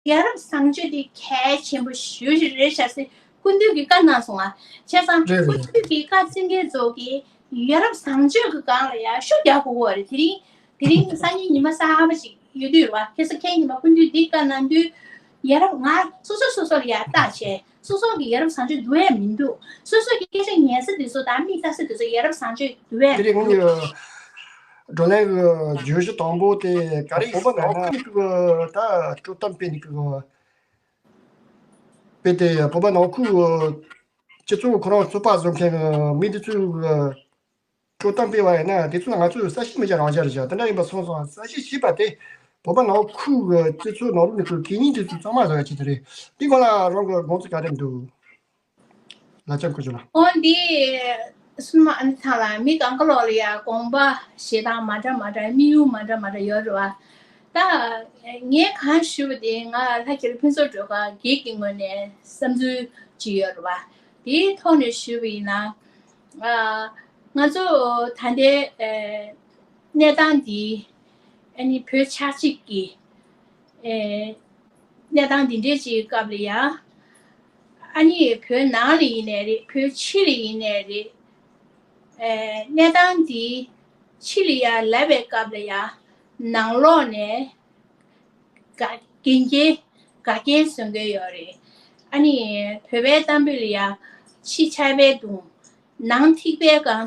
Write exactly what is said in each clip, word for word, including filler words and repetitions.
ཡ་རབས་བཟང་སྤྱོད་དེ་གལ་ཆེན་པོ་ཞེ་པོ་ཅིག་རེད་ཤག་ཟེར་སྐུ་མདུན་གྱིས་བཀའ་གནང་སོང་ང་། བྱས་ཙང་རེད་རེད། སྐུ་མདུན་གྱིས་བཀའ་བཙན་མཁན་ཚོ་གིས་ཡ་རབས་བཟང་སྤྱོད་ཀྱི་སྒང་ལ་ཡ་ཤུགས་རྒྱག་དགོས་ཀྱི་རེད། དེ་རིང་དེ་རིང་སང་ཉིན་ཉི་མ་གསར་པ་ཅིག་ཡོད་དུས་རེད་བ། ཁ་སང་ཁ་སང་ཉི་མ་སྐུ་མདུན་འདི་བཀའ་གནང་དུས་ཡ་རབས་ང་སོ་སོ་སོ་སོ་ལ་ཡ་བལྟ་བྱས། སོ་སོ་གི་ཡ་རབས་བཟང་སྤྱོད་འདུག་ཡ་མི་འདུག་སོ་སོ་གི་སྐད་ཆ་ཉན་ས་དེ་ཚོ་དང་མིག་ལྟ་ས་དེ་ཚོ་ཡ་རབས་བཟང་སྤྱོད་འདུག་ཡ་དེ་རིང་ངས་བགྲོ་གླེང་གི་བརྗོད་གཞི་དང་པོ་དེ་ག་རེ་ཡིན་ཟེར་ན། བོད་པ་ནང་ཁུལ་གྱི་ད་སྤྲོ་གཏམ་སྤེལ་ནས་གི་དཔེ་དེ་བོད་པ་ནང་ཁུལ་གྱི་སྤྱི་ཚོགས་ཁོ་རང་ཚོད་དཔག་བཟོ་མཁན་གྱི་མི་དེ་ཚོས་གི་སྤྲོ་གཏམ་སྤེལ་བ་ཡིན་ན། དེ་ཚོ་ང་ཚོས་གསལ་བཤད་མི་བྱ་རང་བྱ་རེད་བྱ། དེ་འདྲ་ཡིན་པ་སོང་ཙང་གསལ་བཤད་བྱས་པ་དེ་བོད་པ་ནང་ཁུལ་གྱི་སྤྱི་ཚོགས་ནང་ལོགས་ནས་གི་གད་སྙིགས་དེ་ཚོ་གཙང་མ་བཟོ་ཡ་ཆེད་དུ་རེད། དེའི་སྐོར་ལ་རང་གི་དགོངས་ཚུལ་ག་རེ་འདུག་ལ་ཅང་ཁུ་ཆུ་ལ། འོ་འདི་སུན་མ་ཨ་ནི་ཚང་ལ་མི་གང་ག་ལོག་ལ་ཡ་དགོངས་པ་བཞེས་སྟངས་མ་འདྲ་མ་འདྲ། དམིགས་ཡུལ་མ་འདྲ་མ་འདྲ་ཡོད་རེད་བ། ད་ངས་གང་ཞུས་པ་དེ་ང་ལྷ་སྒྱིད་ལུག་ཕུན་ཚོགས་སྒྲོལ་དཀར་སྒེར་གྱི་ངོས་ནས་བསམ་ཚུལ་ཅིག་ཡོད་རེད་བ། དེའི་ཐོག་ནས་ཞུས་པ་ཡིན་ན། ཨ། ང་ཚོ་ད་ལྟའི་ཨེ་གནས་སྟངས་འདི་ཨ་ནི་བོད་ཆགས་འཇིག་གི་ཨེ་གནས་སྟངས་འདི་འདྲའི་ཅིག་སྐབས་ལ་ཡ། ཨ་ནི་བོད་ནང་ལ་ཡིན་ནའི་རེད། བོད་ཕྱི་ལ་ཡིན་ནའི་རེད། ཨེ་གནས་སྟངས་འདི་ཕྱི་ལ་ཡ་ལབ་པའི་སྐབས་ལ་ཡ་ནང་ལོགས་ནས་དགའ་དགེ་རྒན་དགའ་རྒན་བཟོ་མཁན་ཡོད་རེད། ཨ་ནི་བོད་པའི་གཏམ་དཔེ་ལ་ཡ་ཕྱི་ཆར་པའི་གདུང་། ནང་ཐིགས་པའི་ཁང་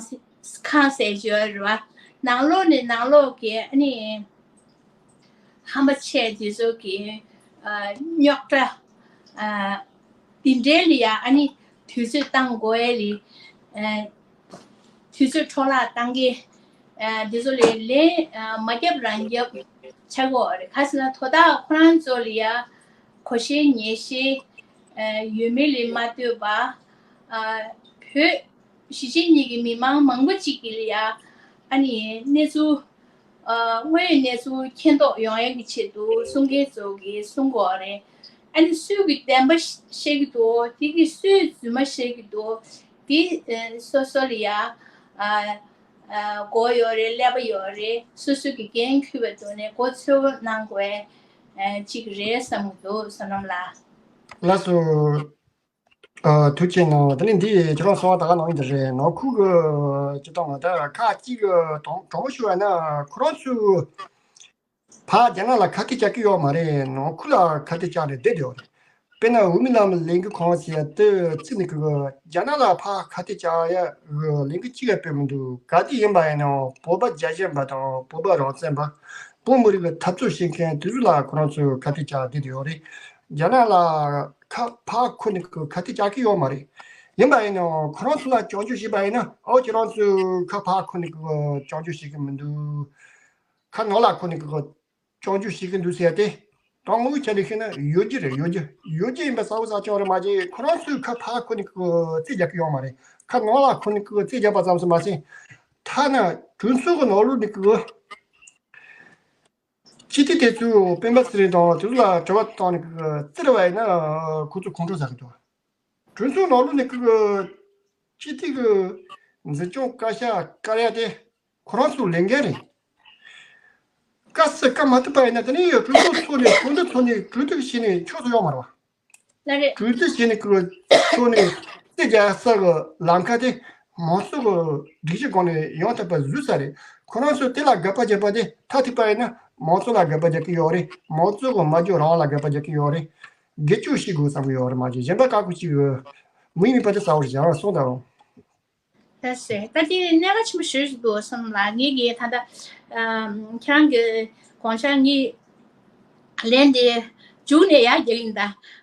ཁང་ཟེར་གྱི་ཡོད་རེད་བ། ནང་ལོགས་ནས་ནང་ལོགས་ཀྱི་ཨ་ནི་ཧམ་པ་ཆེ་དེ་ཚོ་གི་ཨ་རྙོག་དྲ་ཨ་འདི་འདྲའི་ལ་ཡ་ཨ་ནི་དུས་ཚོད་བཏང་དགོས་ཡ་ལ་ཨ་དུས་ཚོད་འཕྲོ་བརླག་བཏང་གི་ཨ་འདི་ཚོ་ལ་ལན་ཨ་མ་རྒྱབ་རང་རྒྱབ་ཆགས་ཀྱི་ཡོད་རེད། ག་ཟེར་ན་དོ་བདག་ཁོ་རང་ཚོ་ལ་ཡ་གོ་ཤེས་ཉན་ཤེས་ཨ་ཡོད་མེད་ལ་མ་ལྟོས་པ་ཨ་བོད་གཞིས་བྱེས་གཉིས་ཀྱི་མི་མང་མང་པོ་གཅིག་གིས་ལ་ཡ་ཨ་ནི་གནས་ཚུལ་ཨ་དངོས་ཡོད་གནས་ཚུལ་མཁྱེན་རྟོགས་ཡོང་ཡག་གི་ཆེད་དུ་གསུང་མཁན་ཚོ་གིས་གསུང་གི་ཡོད་རེད། ཨ་ནི་སུས་ཀྱིས་བདེན་པ་བཤད་ཀྱི་འདུག་དེ་གིས་སུས་རྫུན་མ་བཤད་ཀྱི་འདུག་དེ་ཨ་སོ་སོ་ལ་ཡ་ཨ་ཨ་མགོ་ཡོད་རེད། ཀླད་པ་ཡོད་རེད། སོ་སོ་གི་འགན་འཁུར་བའི་ཐོག་ནས་མགོ་ཚོས་གནང་དགོས་ཨ་གཅིག་རེད་བསམ་གྱི་འདུག་བསོད་ནམས་ལགས། ལགས་སོ། ཨ་ཐུགས་རྗེ་གནང་། དེ་ནས་འདི་ཁྱེད་རང་གསུངས་པ་ད་ག་ནང་བཞིན་དེ་རེད། ནང་ཁུལ་གྱི་སྤྱི་བཏང་ད་ཁག་གཅིག་གི་དྲང་དྲང་པོ་ཞུ་བ་ན་ཁོ་རང་ཚོས་ཕར་རྒྱ་ནག་ལ་ཁ་གཏད་བཅག་གི་ཡོད་མ་རེད། ནང་ཁུལ་ལ་ཁ་གཏད་བཅག་ནས་བསྡད་ཡོད་རེད། དཔེར་ན་འོས་མི་ལ་ལས་འགུལ་ཁང་ཟེར་ཡ་དེ་བརྩིས་ནས་གི་རྒྱ་ནག་ལ་ཕར་ཁ་གཏད་བཅག་ཡ་གི་ལས་འགུལ་གཅིག་ཡང་སྤེལ་མི་འདུག་ག་དུས་ཡིན་པ་ཡིན་ནའང་བོད་པ་རྒྱལ་ཞེན་པ་དང་བོད་པ་རང་བཙན་པ། བོད་མི་རིགས་ཀྱི་འཐབ་རྩོད་བྱེད་མཁན་དེ་ཚོ་ལ་ཁོ་རང་ཚོས་ཁ་གཏད་བཅག་བསྡད་དེ་ཡོད་རེད། རྒྱ་ནག་ལ་ཁ་ཕར་འཁུར་ནས་ཁ་གཏད་བཅག་གི་ཡོད་མ་རེད། ཡིན་པ་ཡིན་ནའང་ཁོ་རང་ཚོ་ལ་སྐྱོན་བརྗོད་བྱས་པ་ཡིན་ན། ཨོ་ཁྱེད་རང་ཚོས་ཁ་ཕར་འཁུར་ནས་སྐྱོན་བརྗོད་བྱེད་ཀྱི་མི་འདུག་ཁ་ནང་ལ་འཁུར་ནས་སྐྱོན་བརྗོད་བྱེད་ཀྱི་འདུག་ཟེར་ཏེ། དོན་དངོས་ཆ་ནས་བཤད་ན་ཡོད་རྒྱུ་རེད། ཡོད་རྒྱུ་ཡོད་རྒྱུ་ཡིན་པ་གསལ་པོ་གསལ་རྐྱང་རེད། མ་གཞི་ཁོ་རང་ཚོས་ཁ་ཕར་འཁུར་ནས་རྩིས་རྒྱག་གི་ཡོད་མ་རེད། ཁ་ནང་ལ་འཁུར་ནས་རྩིས་རྒྱག་པ་ཙམ་ཞིག་མ་ཟད། ཐ་ན་གྲོས་ཚོགས་ཀྱི་ནང་ལོགས་ནས་སྤྱི་འཐུས་དེ་ཚོས་སྤེན་པ་ཚེ་རིང་དང་དེ་ཚོ་ལ་དྲི་བ་བཏང་ནས་བཙིར་བ་ཡིན་ན་ཁོ་ཚོ་ཁོང་ཁྲོ་ཟ་གི་འདུག་གྲོས་ཚོགས་ནང་ལོགས་ནས་སྤྱི་འཐུས་ཀྱི་འཛིན་སྐྱོང་བཀའ་ཤག་བཀར་ཡ་དེ་ཁོ་རང་ཚོའི་ལས་འགན་རེད། བཀའ་སྩལ་བཀའ་མ་ཐུབ་པ་ཡིན་ན་དེ་ནས་གྲོས་ཚོགས་འཚོགས་ནས་གྲོས་འདུ་འཚོགས་ནས་གྲོས་བསྡུར་བྱས་ནས་ཆོག་ས་ཡོད་མ་རེད་བ། ལགས་རེད། གྲོས་བསྡུར་བྱས་ནས་ཁོ་ཚོ་ནས་རྩིས་རྒྱག་ས་གི་ལམ་ཁ་དེ་མང་ཚོགས་ཀྱི་སྒྲིག་གཞི་སྒང་ནས་ཡང་དག་པ་བཟོས་ཚར་རེད། ཁོ་རང་ཚོས་དེ་ལ་དགག་པ་བརྒྱབ་པ་དེ་མཐའ་ཐུག་པ་ཡིན་ན་མང་ཚོགས་ལ་དགག་པ་རྒྱག་གི་ཡོད་རེད། མང་ཚོགས་ཀྱི་མ་འཇོན་རང་ལ་དགག་པ་རྒྱག་གི་ཡོད་རེད། སྒེར་གཅོད་བྱེད་དགོས་བསམ་གི་ཡོད་རེད། མ་གཞི་གཞན་པ་བཀག་འགོག་བྱེད་དགོས་མིན་མིན་པ་དེ་གསལ་བོར་བཞག་སོང་ད། ལགས་སེ། ད་དེ་གནད་འགག་ཆེན་པོ་ཞེ་པོ་ཞིག་འདུག་བསམ་ལ། ངེད་ཀྱིས་ད་ལྟ་ཨམ་ཁྱེད་རང་གི་དགོངས་འཆར་ངས་ལན་དེ་མཇུག་ནས་ཡར་རྒྱག་ཡིན་ད།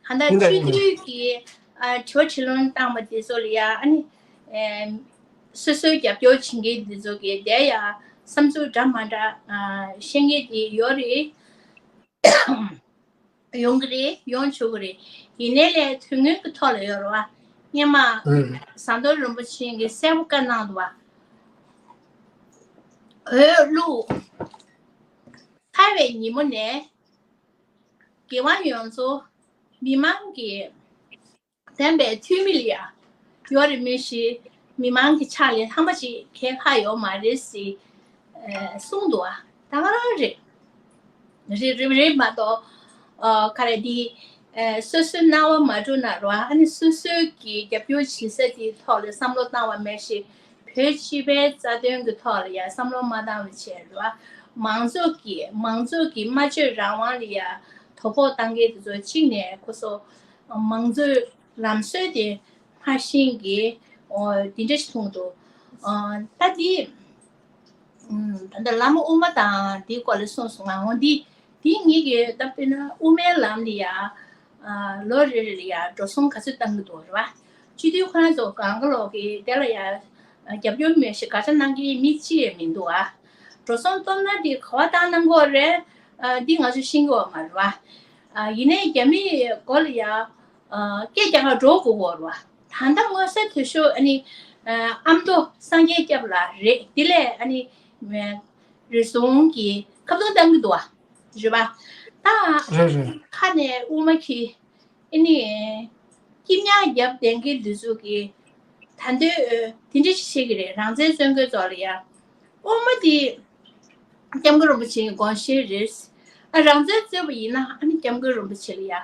ཧ་ད་ཡིན་ད་ཆོས་ཡིན་ད། བརྒྱུད་ཀྱི་ཨ་དྲི་བ་དྲིས་ལན་བཏང་བ་དེ་ཚོ་ལ་ཡ་ཨ་ནི་ཨེམ་སོ་སོའི་རྒྱབ་སྐྱོར་བྱེད་མཁན་དེ་ཚོ་གིས་དེ་ཡ་བསམ་ཚུལ་འདྲ་མ་འདྲ་ཨ་བཤད་མཁན་དེ་ཡོད་རེད། ཡོང་གི་རེད། ཡོང་ཆོག་གི་རེད། ཡིན་ནའི་ལས་དོན་དངོས་ཀྱི་ཐོག་ལ་ཡོད་རེད་བ། སྔོན་མ་ཨེ་ཟམ་གདོང་རིན་པོ་ཆེ་གིས་གསལ་པོ་བཀའ་གནང་འདུག་བ། འོས་བླུགས་ཚར་བའི་ཉིན་མོ་ནས་འགན་དབང་ཡོངས་རྫོགས་མི་མང་གི་བདེན་པའི་འཐུས་མི་ལ་ཡ་ཡོད་རེད། མི་ཞིག་མི་མང་གི་ཕྱག་ལས་ལྷག་མ་ཅིག་གང་ཡང་ཡོད་མ་རེད་ཟེར་ཨེ་གསུངས་འདུག་བ། ད་ག་རང་རེད། རེད་རེད་རེད་མ་གཏོགས་ ཨ་ག་རེ་འདི་ཨ་སོ་སོའི་སྣང་བ་མ་འགྲོ་ན་ར་ཨ་ནི་སོ་སོའི་གི་རྒྱབ་སྐྱོར་བྱེད་ས་དེའི་ཐོག་ལ་བསམ་བློ་བཏང་བ་མེད་ཞིག་བོད་སྤྱི་པའི་རྩ་དོན་གྱི་ཐོག་ལ་ཡང་བསམ་བློ་མ་བཏང་བ་བྱས་ར་མང་ཚོགས་ཀྱི་མང་ཚོགས་ཀྱི་སྨྲ་བརྗོད་རང་དབང་ལ་ཡང་དོ་ཕོག་བཏང་མཁན་དེ་ཚོ་གཅིག་ནས་ཁོ་ཚོ་མང་གཙོའི་ལམ་སྲོལ་དེ་མ་ཤེས་མཁན་འོ་དེ་འདྲ་ཞིག་མཐོང་འདུག་ཨ་ད་དེ་ད་ལྟ་བླ་མ་དབུ་མ་དང་དེའི་སྐོར་ལ་གསུངས་སོང་ང་འོ་འདི་དེ་ངེད་ཀྱི་ད་དཔེར་ན་དབུ་མའི་ལམ་ལ་ཡ་ཨ་ལོ་རེ་རེ་ལ་ཡ་འགྲོ་སོང་ག་ཚོད་བཏང་གི་འདུག་རེད་བ། སྤྱི་འཐུས་ཁོ་རང་ཚོ་གང་ག་ལོག་གི་དེ་ལ་ཡ་རྒྱབ་སྐྱོར་མེད་ཞེས་དགག་བྱ་གནང་མཁན་མི་གཅིག་ཡང་མི་འདུག་ཨ། འགྲོ་སོང་སྟོབས་ན་དེ་ག་བ་བཏང་གནང་གི་ཡོད་རེད། ཨ་འདི་ང་ཚོས་ཤེས་ཀྱི་ཡོད་མ་རེད་བ། ཨ་ཡིན་ནའི་རྒྱ་མིའི་མགོ་ལ་ཡ་ཨ་སྐད་རྒྱག་ག་འགྲོ་དགོས་ཀྱི་ཡོད་རེད་བ། ད་ལྟ་མངོན་གསལ་དོད་ཤོས་ཨ་ནི་ཨ་ཨ་མདོ་སངས་རྒྱས་སྐྱབས་ལགས་རེད། དེ་ལས་ཨ་ནི་རེ་ཟུང་གིས་ཁ་བརྡུང་བཏང་གི་འདུག་བ། རེད་བ། རེད་རེད། ཁ་ནས་དབུ་མ་གི་ཨ་ནི་སྐྱིད་ཉག་རྒྱབ་བསྡད་མཁན་འདི་ཚོ་གིས་ད་འདོད་དེ་འདྲ་ཞིག་བཤད་ཀྱི་རེད། རང་བཙན་རྩོད་མཁན་ཚོ་ལ་ཡ་དབུ་མ་དེ་སྐྱབས་མགོན་རིན་པོ་ཆེའི་དགོངས་བཞེད་རེད། ཨ་རང་བཙན་རྩོད་པ་ཡིན་ན་ཨ་ནི་སྐྱབས་མགོན་རིན་པོ་ཆེ་ལ་ཡ་ཨ་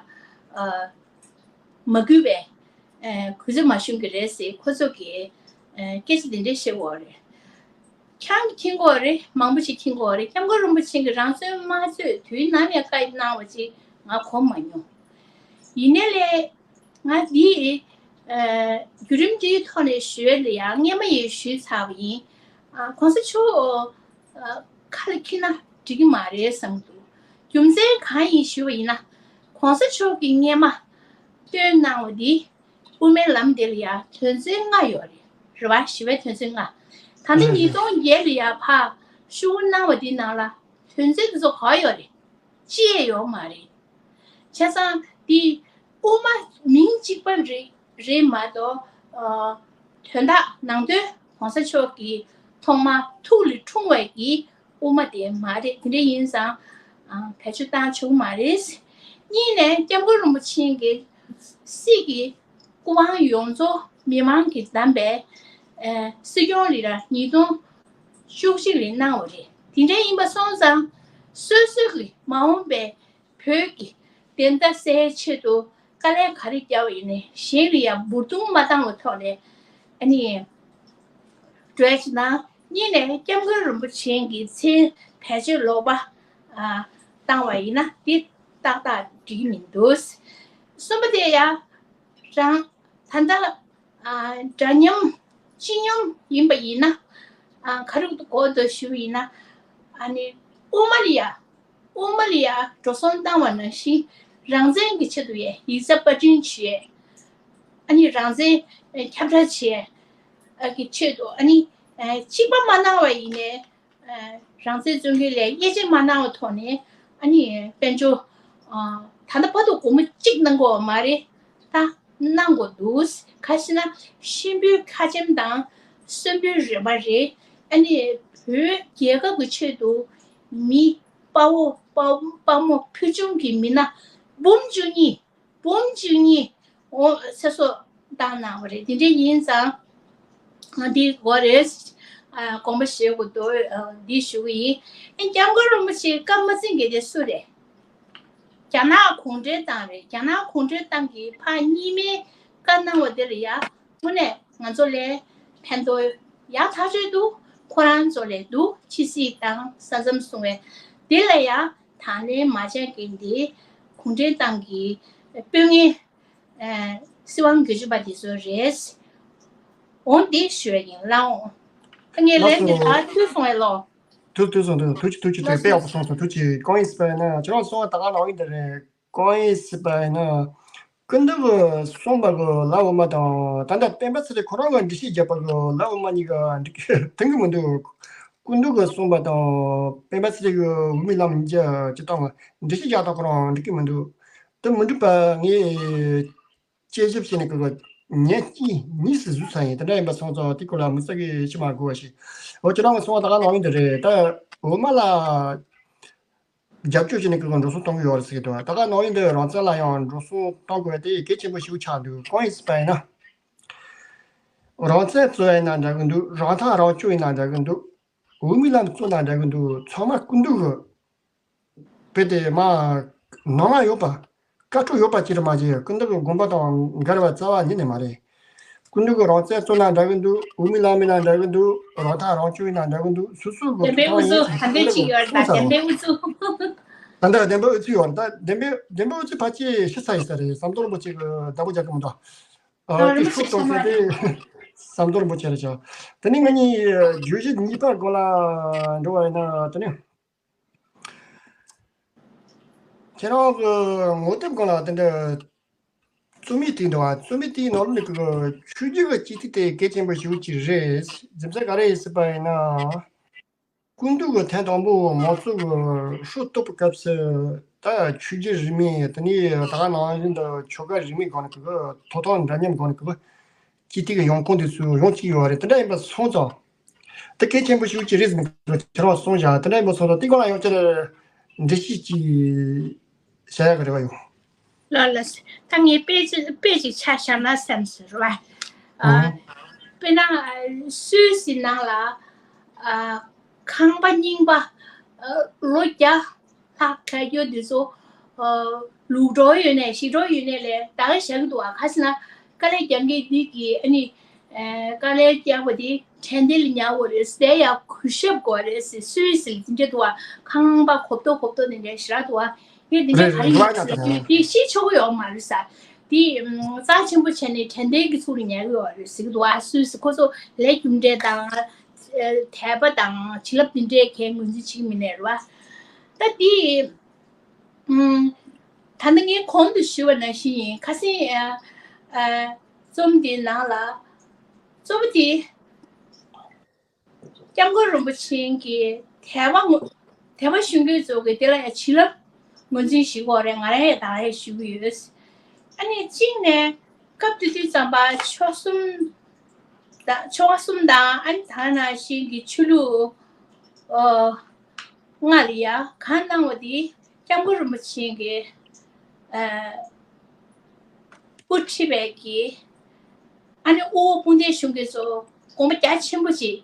མ་གུས་པའི་ཨ་གུས་བརྩི་མ་ཞུ་གི་རེད་ཟེར་ཁོ་ཚོ་གིས་ཨ་སྐད་ཆ་དེ་འདྲ་བཤད་ཡོད་རེད། ཁྱེད་རང་གིས་མཁྱེན་གྱི་ཡོད་རེད། མང་པོ་ཞིག་མཁྱེན་གྱི་ཡོད་རེད། སྐྱབས་མགོན་རིན་པོ་ཆེ་གིས་རང་བཙན་མ་རྩོད་དུས་ནམ་ཡང་བཀའ་ཡིག་གནང་བ་ཅིག་ང་གོ་མ་མྱོང་། ཡིན་ནའི་ལས་ང་འདི་ཨ་བརྒྱུད་རིམ་འདིའི་ཐོག་ནས་ཞུ་ཡས་ལ་ཡང་སྔས་མ་ཡིས་ཞུས་ཚར་བ་ཡིན། ཨ་གོང་ས་མཆོག་ཨ་ཁ་ལ་འཁྱེར་ན་འགྲིག་གི་མ་རེད་བསམ་གྱི་འདུག་རྒྱུ་མཚན་གང་ཡིན་ཞུས་པ་ཡིན་ན། གོང་ས་མཆོག་གིས་སྔས་མ་བཏོན་གནང་བ་འདི་དབུ་མའི་ལམ་འདི་ལ་ཡང་དོན་ཚན་ལྔ་ཡོད་རེད། རེད་བ། ཞི་བའི་དོན་ཚན་ལྔ། ད་ལྟ་ཉིས་སྟོང་བརྒྱད་ལ་ཡང་ཕར་ཤོག་གུ་གནང་བ་འདི་ནང་ལ་དོན་ཚན་འདི་ཚོ་ག་པར་ཡོད་རེད། ཅི་ཡང་ཡོད་མ་རེད། བྱས་ཙང་འདི་དབུ་མ་མིང་གཅིག་པ་རེད་རེད་མ་གཏོགས་ཨ་དོན་དག་ནང་དོན་གོང་ས་མཆོག་གིས་ཐོག་མར་ཐུགས་ལ་འཁྲུངས་པའི་གི་དབུ་མ་དེ་མ་རེད། དེ་འདྲ་ཡིན་ཙང་ཨ་བེད་སྤྱོད་བཏང་ཆོག་གི་མ་རེད། གཉིས་ནས་སྐྱབས་མགོན་རིན་པོ་ཆེ་གི་སྲིད་ཀྱི་སྐུ་དབང་ཡོངས་རྫོགས་མི་མང་གིས་བདམས་པའི་ཨ་སྲིད་སྐྱོང་ལ་ཉིས་སྟོང་བཅུ་གཅིག་ལ་གནང་བ་རེད། དེ་འདྲ་ཡིན་པ་སོང་ཙང་སོ་སོ་གི་མ་འོངས་པའི་བོད་ཀྱི་བདེན་མཐའ་གསལ་ཆེད་དུ་དཀའ་ལས་ག་རེ་བརྒྱབ་པ་ཡིན་ནའི་གཞན་ལ་ཡང་འབུར་རྡུང་མ་བཏང་བའི་ཐོག་ནས་ཨ་ནི་འགྲོ་ཡ་ཅིག་དང་། གཉིས་ནས་སྐྱབས་མགོན་རིན་པོ་ཆེ་གི་མཚན་བེད་སྤྱོད་ལོག་པ་ཨ་བཏང་བ་ཡིན་ན་དེ་ཏག་ཏག་འགྲིག་གི་མི་འདུག་གསུམ་པ་དེ་ཡང་རང་ད་ལྟ་ཨ་འདྲ་མཉམ་སྤྱི་མཉམ་ཡིན་པ་ཡིན་ན་ཨ་ག་རེ་གོ་འདུག་ཞུ་བ་ཡིན་ན་ཨ་ནི་དབུ་མ་ལ་ཡ་དབུ་མ་ལ་ཡ་འགྲོ་སོང་བཏང་བ་ནང་བཞིན་རང་བཙན་གྱི་ཆེད་དུ་ཡ་ཡིག་ཚད་པར་སྐྲུན་བྱས། ཨ་ནི་རང་བཙན་ཁྱབ་བསྒྲགས་བྱས་ཨ་གི་ཆེད་དུ་ཨ་ནི་ཨ་གཅིག་པ་མ་གནང་བ་ཡིན་ནའི་ཨ་རང་བཙན་རྩོད་མཁན་ལ་དབྱེ་འབྱེད་མ་གནང་བའི་ཐོག་ནས་ཨ་ནི་དཔལ་འབྱོར་ཨ་ད་ལྟ་བར་དུ་སྒོར་མོ་གཅིག་གནང་དགོས་པ་མ་རེད། ད་གནང་དགོས་འདུག་ག་ཞེ་ན་གཤིན་པོའི་ཁ་ཆེམས་དང་གསོན་པོའི་རོལ་པ་རེད། ཨ་ནི་བོད་རྒྱལ་ཁབ་ཀྱི་ཆེད་དུ་མི་དཔའ་བོ་དཔའ་དཔའ་མོ་ཕུལ་བྱུང་གི་མི་སྣ་འབུམ་བཅུ་གཉིས་འབུམ་བཅུ་གཉིས་འོ་ཚེ་སྲོག་བཏང་གནང་བ་རེད། དེ་འདྲ་ཡིན་ཙང་ཨ་འདི་གོ་རེད། ཨ་དགོངས་པ་བཞེས་དགོས་འདུག་ཨ་འདི་ཞུ་གི་ཡིན། ཨ་སྐྱབས་མགོན་རིན་པོ་ཆེའི་བཀའ་མ་བརྩི་མཁན་དེ་སུ་རེད། རྒྱ་ནག་གུང་ཁྲན་ཏང་རེད། རྒྱ་ནག་གུང་ཁྲན་ཏང་གིས་ཕར་གཉིས་སྨན་བཀའ་གནང་བ་དེ་ལ་ཡ་དངོས་གནས་ང་ཚོ་ལ་ཕན་ཐོགས་ཡག་ཐག་ཆོད་འདུག་ཁོ་རང་ཚོ་ལ་འདུག་ཕྱི་སྲིད་དང་ས་མཚམས་སྲུང་བའི་དེ་ལ་ཡ་དང་ལེན་མ་བྱས་མཁན་དེ་གུང་ཁྲན་ཏང་གི་དཔོན་ངན་ཨ་སྲིད་དབང་སྒེར་གཅོད་པ་དེ་ཚོ་རེད། འོང་འདི་ཞུ་བ་ཡིན་ལགས། འོང་ད་ངས་ལན་འདི་ལགས་སོ། ད་ཐུག་སོང་བས་ལོ། ཐུགས་ཐུགས་སོང་། ཐུགས་ཐུགས་ཆེ་ཐུགས་ཆེ། ཐུགས་དཔེ་ཡག་པོ་གསུངས་སོང་། ཐུགས་ཆེ། གང་ཡིན་ཟེར་བ་ཡིན་ན་ཁྱེད་རང་གསུངས་པ་ད་ག་ནང་བཞིན་དེ་རེད། གང་ཡིན་ཟེར་བ་ཡིན་ན་སྐུ་མདུན་གྱིས་གསུངས་པ་གི་ལ་འོ་མ་དང་ད་ལྟ་སྤེན་པ་ཚེ་རིང་ཁོ་རང་གིས་འགྲེལ་བཤད་བརྒྱབ་པ་གི་ལ་འོ་མ་གཉིས་ཀ་འགྲིག་མཐུན་གི་མི་འདུག་སྐུ་མདུན་གྱིས་གསུངས་པ་དང་སྤེན་པ་ཚེ་རིང་གིས་དབུ་མའི་ལམ་གཉིས་ཀ་སྤྱིར་བཏང་གི་འགྲེལ་བཤད་རྒྱག་སྟངས་ཁོ་རང་འགྲིག་གི་མི་འདུག་དེ་མི་འགྲིག་པ་ངས་དཔྱད་ཞིབ་བྱས་ནས་ཀྱི་ཉིན་གཉིས་གཉིས་སུ་བཟོས་ཚར་ཡིན། དེ་འདྲ་ཡིན་པ་སོང་ཙང་དེ་སྐོར་ལ་དམིགས་བསལ་གྱི་ཞུ་མ་དགོས་པ་ཞིག་འོ་ཁྱེད་རང་གིས་གསུངས་པ་ད་ག་ནང་བཞིན་དེ་རེད། ད་འོ་མ་ལ་རྒྱབ་སྐྱོར་བྱས་ནས་ཀྱི་འགྲོ་སོང་གཏོང་གི་ཡོད་རེད་ཟེར་གྱི་འདུག་ད་ག་ནང་བཞིན་དེ་རང་བཙན་ལ་ཡང་འགྲོ་སོང་གཏོང་དགོས་དེ་གལ་ཆེན་པོ་ཞིག་ཆགས་འདུག་གང་ཡིན་ཟེར་བ་ཡིན་ན། རང་བཙན་རྩོད་ཡིན་ན་འདྲ་གི་འདུག་རང་ཐག་རང་གཅོད་ཡིན་ན་འདྲ་གི་འདུག་དབུ་མའི་ལམ་རྩོད་ན་འདྲ་གི་འདུག་ཚང་མ་སྐུ་མདུན་གྱི་བོད་དེ་མ་ ནང་ལ་ཡོད་པ། དཀར་ཕྲུག་ཡོད་པ་ཅིག་རེད་མ་གཞི། སྐུ་མདུན་གྱི་དགོངས་པ་དང་འགལ་བ་རྩ་བ་ཉིད་ནས་མ་རེད། སྐུ་མདུན་གྱི་རང་བཙན་རྩོད་ན་འདྲ་གི་འདུག་དབུ་མའི་ལམ་ཡིན་ན་འདྲ་གི་འདུག་རང་ཐག་རང་གཅོད་ཡིན་ན་འདྲ་གི་འདུག་སོ་སོའི་གི་བདེན་པའི་ཐོབ་ཐང་ཨུ་ཚུགས་ཡིན་ད་བདེན་པའི་ཨུ་ཚུགས། ད་ལྟ་བདེན་པའི་ཨུ་ཚུགས་ཡོད་རེད། ད་བདེན་པའི་བདེན་པའི་ཨུ་ཚུགས་ཕལ་ཆེར་ཤི་ཚར་ཡིན་ས་རེད། ཟམ་གདོང་རིན་པོ་ཆེ་གི་བདག་པོ་རྒྱག་གི་མི་འདུག་ཨ་དེ་ཤུགས་གཏོང་མཁན་དེ་ཟམ་གདོང་རིན་པོ་ཆེ་རེད་ཤག་དེ་ནས་ང་གཉིས་བརྗོད་གཞི་གཉིས་པ་སྐོར་ལ་འགྲོ་བ་ཡིན་ན། དེ་ནས་ཁྱེད་རང་གི་ངོ་དེབ་སྒང་ལ་དེ་འདྲ་རྩོམ་ཡིག་དེ་འདུག་བ། རྩོམ་ཡིག་དེའི་ནང་ལ་ནི་གི་ཆོས་བརྒྱུད་ཀྱི་སྤྱི་ཚོགས་དེ་གལ་ཆེན་པོ་ཞིག་ཅིག་རེད། རྒྱུ་མཚན་ག་རེ་ཡིན་ཟེར་བ་ཡིན་ན། སྐུ་མདུན་གྱིས་ཐེངས་དང་པོ་མང་གཙོ་གི་ཧྲུའུ་གཏོར་བའི་སྐབས་སུ། ད་ཆོས་བརྒྱུད་རིས་མེད་དེ་ནས་ད་ག་ནང་བཞིན་དུ་ཆོལ་ཁ་རིས་མེད་སྒང་ནས་གི་ཐོབ་ཐང་འདྲ་མཉམ་སྒང་ནས་གི་སྤྱི་འཐུས་ཀྱི་ཡོང་ཁུངས་དེ་ཚོ་ཡོང་གི་ཡོད་རེད། དེ་འདྲ་ཡིན་པ་སོང་ཙང་། དེ་གལ་ཆེན་པོ་ཞིག་ཅིག་རེད་ཟེར་ནས་ཁྱེད་རང་གསུངས་བཞག་དེ་འདྲ་ཡིན་པ་སོང་ཙང་དེ་སྒང་ལ་ཡང་ཁྱེད་འགྲེལ་བཤད་ཅིག་བྱ་ཡག་གི་རེ་བ་ཡོད། ལགས་ལགས། ད་ངས་དཔེ་ཅིག་དཔེ་ཅིག་ཆ་བཞག་ན་བསམ་སོང་རེད་བ། ཨ། ཨང་། དཔེར་ན་སུད་སི་ནང་ལ་ཨ། ཁང་པ་རྙིང་པ་ཨ། ལོ་བརྒྱ་ལྷག་ཁ་རྒྱུ་འདི་ཚོ་ཨ། ལུག་འགྲོ་ཡོད་ནས་ཞིག་འགྲོ་ཡོད་ནས་ལས་ད་ག་བཞག་གི་འདུག་བ། ག་ཟེར་ན་དཀའ་ལས་རྒྱག་མཁན་འདི་གི་ཨ་ནི། ཨེ། དཀའ་ལས་རྒྱག་པ་དེ་དྲན་རྟེན་ལ་ཉར་དགོས་རེད། ཟས་ཡག་གུས་ཞབས་དགོས་རེད་ཟེར། སུད་སི་ལ་དེ་འདྲ་འདུག་བ། ཁང་པ་གོབ་ཏོ་གོབ་ཏོ་དེ་འདྲ་ཞེ་དྲག་འདུག་བ། ངས་དེ་འདྲ་ག་རེ་ཡིན་ཟེར་དུས་དེ་ཤེས་ཆོག་གི་ཡོད་མ་རེད་ཟེར། དེ་རྩ་ཆེན་པོ་བྱས་ནས་དྲན་རྟེན་གྱི་ཚུལ་ལ་ཉར་གི་ཡོད་རེད་ཟེར་གི་འདུག་བ། སུད་སི་ཁོ་ཚོ་ལས་རྒྱུ་འབྲས་དང་། ཨེ། དད་པ་དང་བྱིན་རླབས་དེ་འདྲའི་གའི་ངོས་འཛིན་བྱེད་ཀྱི་མེད་ནས་རེད་བ། ད་དེ། ཨུམ། ད་ནི་ངས་གོང་དུ་ཞུས་པ་ནང་བཞིན་ཡིན། ཁ་སང་ཨ། ཨ། རྩོམ་དེའི་ནང་ལ། གཙོ་བོ་དེ་སྐྱབས་མགོན་རིན་པོ་ཆེ་གི་དད་པ་ངོ་། དད་པ་ཞུ་མཁན་ཚོ་གི་དེ་ལ་ཡང་བྱིན་རླབས་ངོས་འཛིན་ཞུ་དགོས་རེད། ང་རང་ཡང་ད་ག་ཡང་ཞུ་གི་ཡོད། ཨ་ནི་གཅིག་ནས་སྐབས་དེ་དུས་ཙམ་པ་ཆོལ་གསུམ་དང་ཆོལ་ཁ་གསུམ་དང་ཨ་ནི་ད་ནང་བཞིན་གྱི་ཆོས་ལུགས། ཨོ། ལྔ་ལ་ཡ་གང་གནང་བ་དེ་སྐྱབས་མགོན་རིན་པོ་ཆེ་གིས་ཨ། དབུ་ཁྲིད་པའི་གི་ཨ་ནི་དབུ་བོ་སྤུན་ཟླའི་གཞུང་གི་ཚོ་དགོངས་པ་རྒྱ་ཆེན་པོ་ཅིག་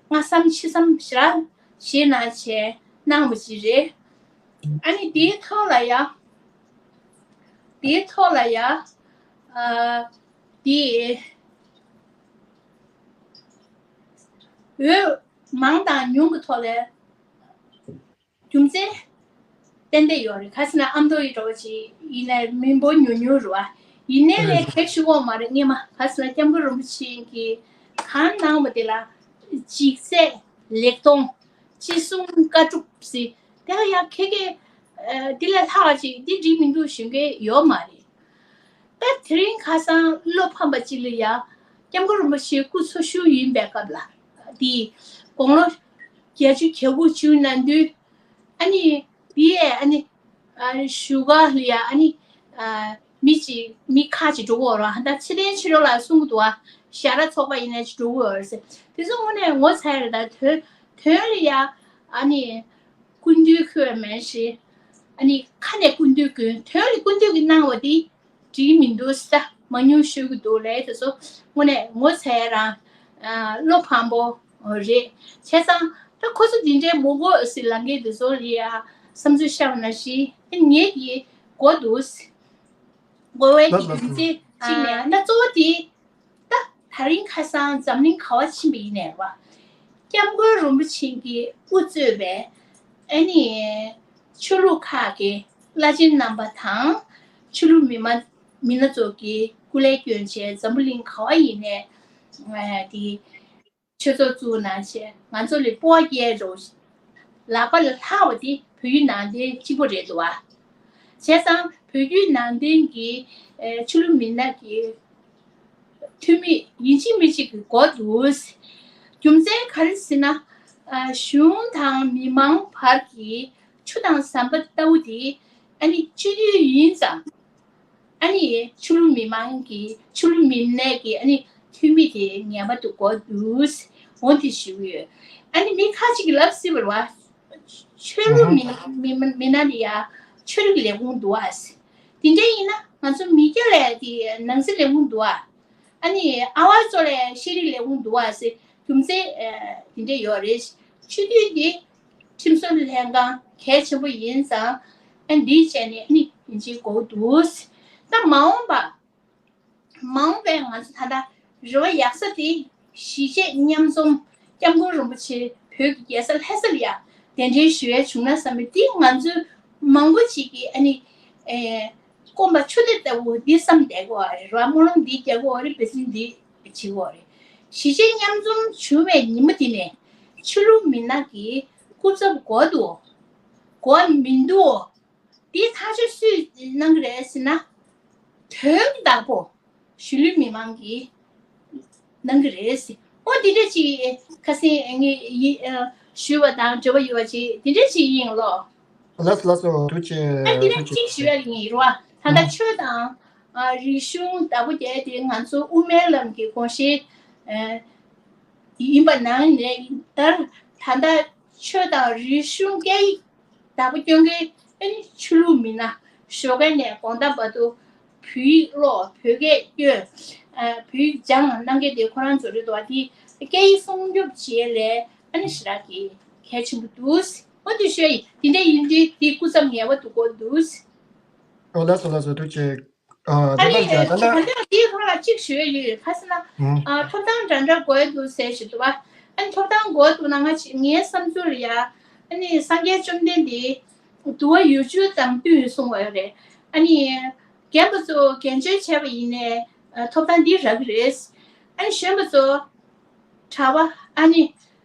སྔ་བསམ་ཕྱི་བསམ་ཞེ་དྲག་བཞེས་གནང་བྱས་གནང་བ་ཅིག་རེད། ཨ་ནི་དེའི་ཐོག་ལ་ཡ། དེའི་ཐོག་ལ་ཡ། ཨ། དེ་འོས་མང་དང་ཉུང་གི་ཐོག་ལ། རྒྱུ་མཚན་ཏན་ཏན་ཡོད་རེད། ག་ཟེར་ན་ཨ་མདོ་ཡི་འགྲོ་བ་ཅིག་ཡིན་ན་མི་འབོར་ཉུང་ཉུང་རེད་བ། ཡིན་ནའི་ལས་དེ་ཞུ་གོ་མ་རེད། སྔས་མ་ག་ཟེར་ན་སྐྱབས་མགོན་རིན་པོ་ཆེ་གིས་གང་གནང་བ་དེ་ལ་ལྗིད་ཚད་ལེགས་མཐོང་ཅི་གསུང་བཀའ་སྒྲུབ་ཟེར། དེ་ལ་ཡང་ཁྱེད་ཀྱིས་འདི་ལས་ལྷག་ཅིག་འདི་འགྲིག་མི་འདུག་ཞུ་མཁན་ཡོད་མ་རེད། ད་དེ་རིང་ཁ་སང་བློ་ཕམ་པ་གཅིག་ལ་ཡ། སྐྱབས་མགོན་རིན་པོ་ཆེ་སྐུ་འཚོ་བཞུགས་ཡིན་པའི་སྐབས་ལ། དེ་དགུང་ལོ་བརྒྱད་ཅུ་གྱ་དགུ་བཅུ་ན་འདུས། ཨ་ནི་དེ་ཡས་ཨ་ནི་ཨ་བཞུགས་སྒར་ལ་ཡ་ཨ་ནི་ཨ་མི་གཅིག་མི་ཁག་ཅིག་འགྲོ་གི་ཡོད་རེད། ད་ཚེ་བརྟན་ཕྱི་དྲོ་ལ་གསུང་གི་འདུག་བ། ཞྭ་ར་ཚོགས་པ་ཡིན་ན་ཅིག་འགྲོ་གི་ཡོད་རེད་ཟེར། དེ་ཚོ་དངོས་གནས་ངོ་ཚ་ཡ་རེད། ད་དོན་དོན་ལ་ཡ་ཨ་ནི། སྐུ་མདུན་ཁོས་མེད་ཞེས། ཨ་ནི་ཁ་ནས་སྐུ་མདུན་དགོས། དོན་ལ་སྐུ་མདུན་གྱིས་གནང་བ་འདི་འགྲིག་མི་འདུག་ཟེར། མང་ཉུང་ཤོད་ཀྱི་འདུག་ལབ་དེ་ཚོ་དངོས་གནས་ངོ་ཚ་ཡ་རང་བློ་ཕམ་པོ་རེད། བྱས་ཙང་ད་ཁོ་ཚོ་འདི་འདྲའི་མི་དགོས་ཟེར་ལབ་མཁན་དེ་ཚོ་ལ་ཡ་བསམ་ཚུལ་བཤད་པ་ནང་བཞིན་ངེད་ཀྱིས་དགོས་འདུག་དགོས་པའི་གི་རྒྱུ་མཚན་གཅིག་ནས་ད་གཙོ་བོ་དེ། ད་དེ་རིང་ཁ་སང་འཛམ་གླིང་ག་པར་ཕྱིན་པ་ཡིན་ནའི་རེད་བ། སྐྱབས་མགོན་རིན་པོ་ཆེ་གིས་དབུ་གཙོས་པའི་ཨ་ནི་ཆོས་ལུགས་ཁག་གི་བླ་ཆེན་རྣམ་པ་དང་ཆོས་ལུགས་མི་མང་མི་སྣ་ཚོ་གིས་སྐུ་ལས་བསྐྱོན་བྱས་འཛམ་བུ་གླིང་ག་པར་ཡིན་ནའི་དེ་ཆོས་ཚོགས་བཙུགས་གནང་བྱས་ང་ཚོ་ལ་སྤོབས་པ་སྐྱེ་རོགས། ལག་པ་ལ་ལྷག་པ་དེ་བོད་བརྒྱུད་ནང་བསྟན་གཅིག་པོ་རེད་འདུག་བ། བྱས་ཙང་བོད་བརྒྱུད་ནང་བསྟན་གྱི་ཆོས་ལུགས་མི་སྣ་གི་འཐུས་མི་ཡིན་གཅིག་མིན་གཅིག་གི་དགོས་འདུག་རྒྱུ་མཚན་ག་རེ་ཟེར་ན། གཞུང་དང་མི་མང་བར་གྱི་ཆུ་དང་ཟམ་པ་ལྟ་བུ་དེ་ཨ་ནི་སྤྱི་འཐུས་ཡིན་ཙང་། ཨ་ནི་ཆོས་ལུགས་མི་མང་གི་ཆོས་ལུགས་མི་སྣའི་གི་ཨ་ནི་འཐུས་མི་དེ་ངེས་པར་དུ་དགོས་འདུག་འོ་དེ་ཞུ་གི་ཡོད། ཨ་ནི་མི་ཁ་ཅིག་གིས་ལབ་སྲིད་པ་རེད་བ། ཆོས་ལུགས་མི་མི་མི་མི་སྣ་དེ་ཡ་ཆོས་ལུགས་ལས་ཁུངས་འདུག་ཨ་ཟེར། དེ་འདྲ་ཡིན་ན་ང་ཚོ་མི་སྐྱ་ལ་དེ་ནང་སྲིད་ལས་ཁུངས་འདུག་ཨ། ཨ་ནི་ཨ་ཝ་ཚོ་ལ་ཤེས་རིག་ལས་ཁུངས་འདུག་ཨ་ཟེར། རྒྱུ་མཚན་དེ་འདྲ་ཡོད་རེད། སྤྱི་འཐུས་དེ་ཁྲིམས་བཟོ་ལྷན་ཁང་གལ་ཆེན་པོ་ཡིན་ཙང་ ཨ་འདི་བྱས་ནས་ཨ་ནི་ཡིན་གཅིག་གོ་འདུག་ད་མ་འོངས་པ། མ་འོངས་པའི་ང་ཚོ་ད་ལྟ་རེ་བ་ཡག་ས་དེ་གཞིས་བྱེས་མཉམ་འཛོམས། སྐྱབས་མགོན་རིན་པོ་ཆེ་བོད་ཀྱི་རྒྱལ་ས་ལྷ་སར་ཡ་གདན་འདྲེན་ཞུ་ཡ་བྱུང་ན་བསམ་པའི་འདི་ང་ཚོ་མང་པོ་ཅིག་གིས་ཨ་ནི་ཨེ་སྐོམ་པ་ཆུ་ལྟེབ་ལྟ་བུ་འདི་བསམ་བསྡད་དགོས་པ་རེད། རེ་བ་སྨོན་ལམ་འདི་རྒྱག་དགོས་པ་རེད། འབད་བརྩོན་འདི་བྱེད་དགོས་པ་རེད། གཞིས་བྱེས་མཉམ་འཛོམས་བྱུང་བའི་ཉིན་མོ་དེ་ནས་ཆོས་ལུགས་མི་སྣ་གི་སྐུ་ཚབ་དགོས་འདུག་དགོས་མི་འདུག་འདི་ཐག་གཅོད་སུས་གནང་གི་རེད་ཟེར་ན། དོན་དག་པོ་གཞིས་ལུས་མི་མང་གིས་གནང་གི་རེད་ཟེར། ཨོ་འདི་འདྲ་ཅིག་ཁ་སེང་ངས་ཡི་ཨ་ཞུས་པ་དང་འབྲེལ་བ་ཡོད་པ་ཅིག་འདི་འདྲ་ཅིག་ཡིན་ལོ། ལགས་སོ་ལགས་སོ། ཐུགས་རྗེ་ཨ་འདི་ཐུགས་འདྲ་རྗེ་ཅིག་ཆེ། ཞུ་ཡ་ཡིན་རོ། ད་ལྟ་ཨ་ཆོས་དང་ཨ་རིག་གཞུང་བདག་པོ་རྒྱག་དེ་ང་ཚོ་དབུ་མའི་ལམ་གྱི་དགོངས་གཞི་ཨ་ཡིན་པ་ནང་ནས་ད་ད་ལྟ་ཆོས་དང་རིག་གཞུང་སྐད་ཡིག་བདག་པོ་སྐྱོང་མཁན་ཨ་ནི་ཆོས་ལུགས་མི་སྣ། ཞོགས་ཀས་ནས་དགོང་དག་བར་དུ་བོད་ཡིག་ཀློག་བོད་སྐད་སྐྱོན། ཨ་བོད་ཡིག་སྦྱང་གནང་མཁན་དེ་ཁོ་རང་ཚོ་རེད་འདུག་བ། དེ་སྐད་ཡིག་སྲུང་སྐྱོབ་བྱེད་ལས་ཨ་ནི་ཞེ་དྲག་གི་གལ་ཆེན་པོ་འདུག་འོ་དེ་ཤོད་ཡིན། དེ་འདྲ་ཡིན་དུས་དེ་སྐུ་ཚབ་ངེས་པ་འདུག་གོ་འདུག་ཨོ་ལགས་སོ་ལགས་སོ། ཐུགས་རྗེ་ཆེ། ཨ་ཨ་ནི་ད་ལྟ་ད་ལྟ་ག་འདྲ་དེའི་ཐོག་ལ་གཅིག་ཞུ་ཡ་ཡོད། ག་ཟེར་ན། ཨ་ཐོབ་ཐང་འདྲ་འདྲ་དགོས་འདུག་ཟེར་ཞུ་འདུག་བ། ཨ་ནི་ཐོབ་ཐང་དགོས་འདུག་ན་ང་ཅིག་ངའི་བསམ་ཚུལ་ལ་ཡ། ཨ་ནི་སངས་རྒྱས་བཅོམ་ལྡན་འདས་འདུལ་བ་ཡུལ་ཆོས་དང་བསྟུན་གསུང་བ་ཡོད་རེད། ཨ་ནི་རྒན་པ་ཚོ་རྒན་བྱོན་བྱས་པ་ཡིན་ནའི་ཐོབ་ཐང་འདི་རག་གི་རེད། ཨ་ནི་གཞོན་པ་ཚོ་གྲྭ་པ་ཨ་ནི་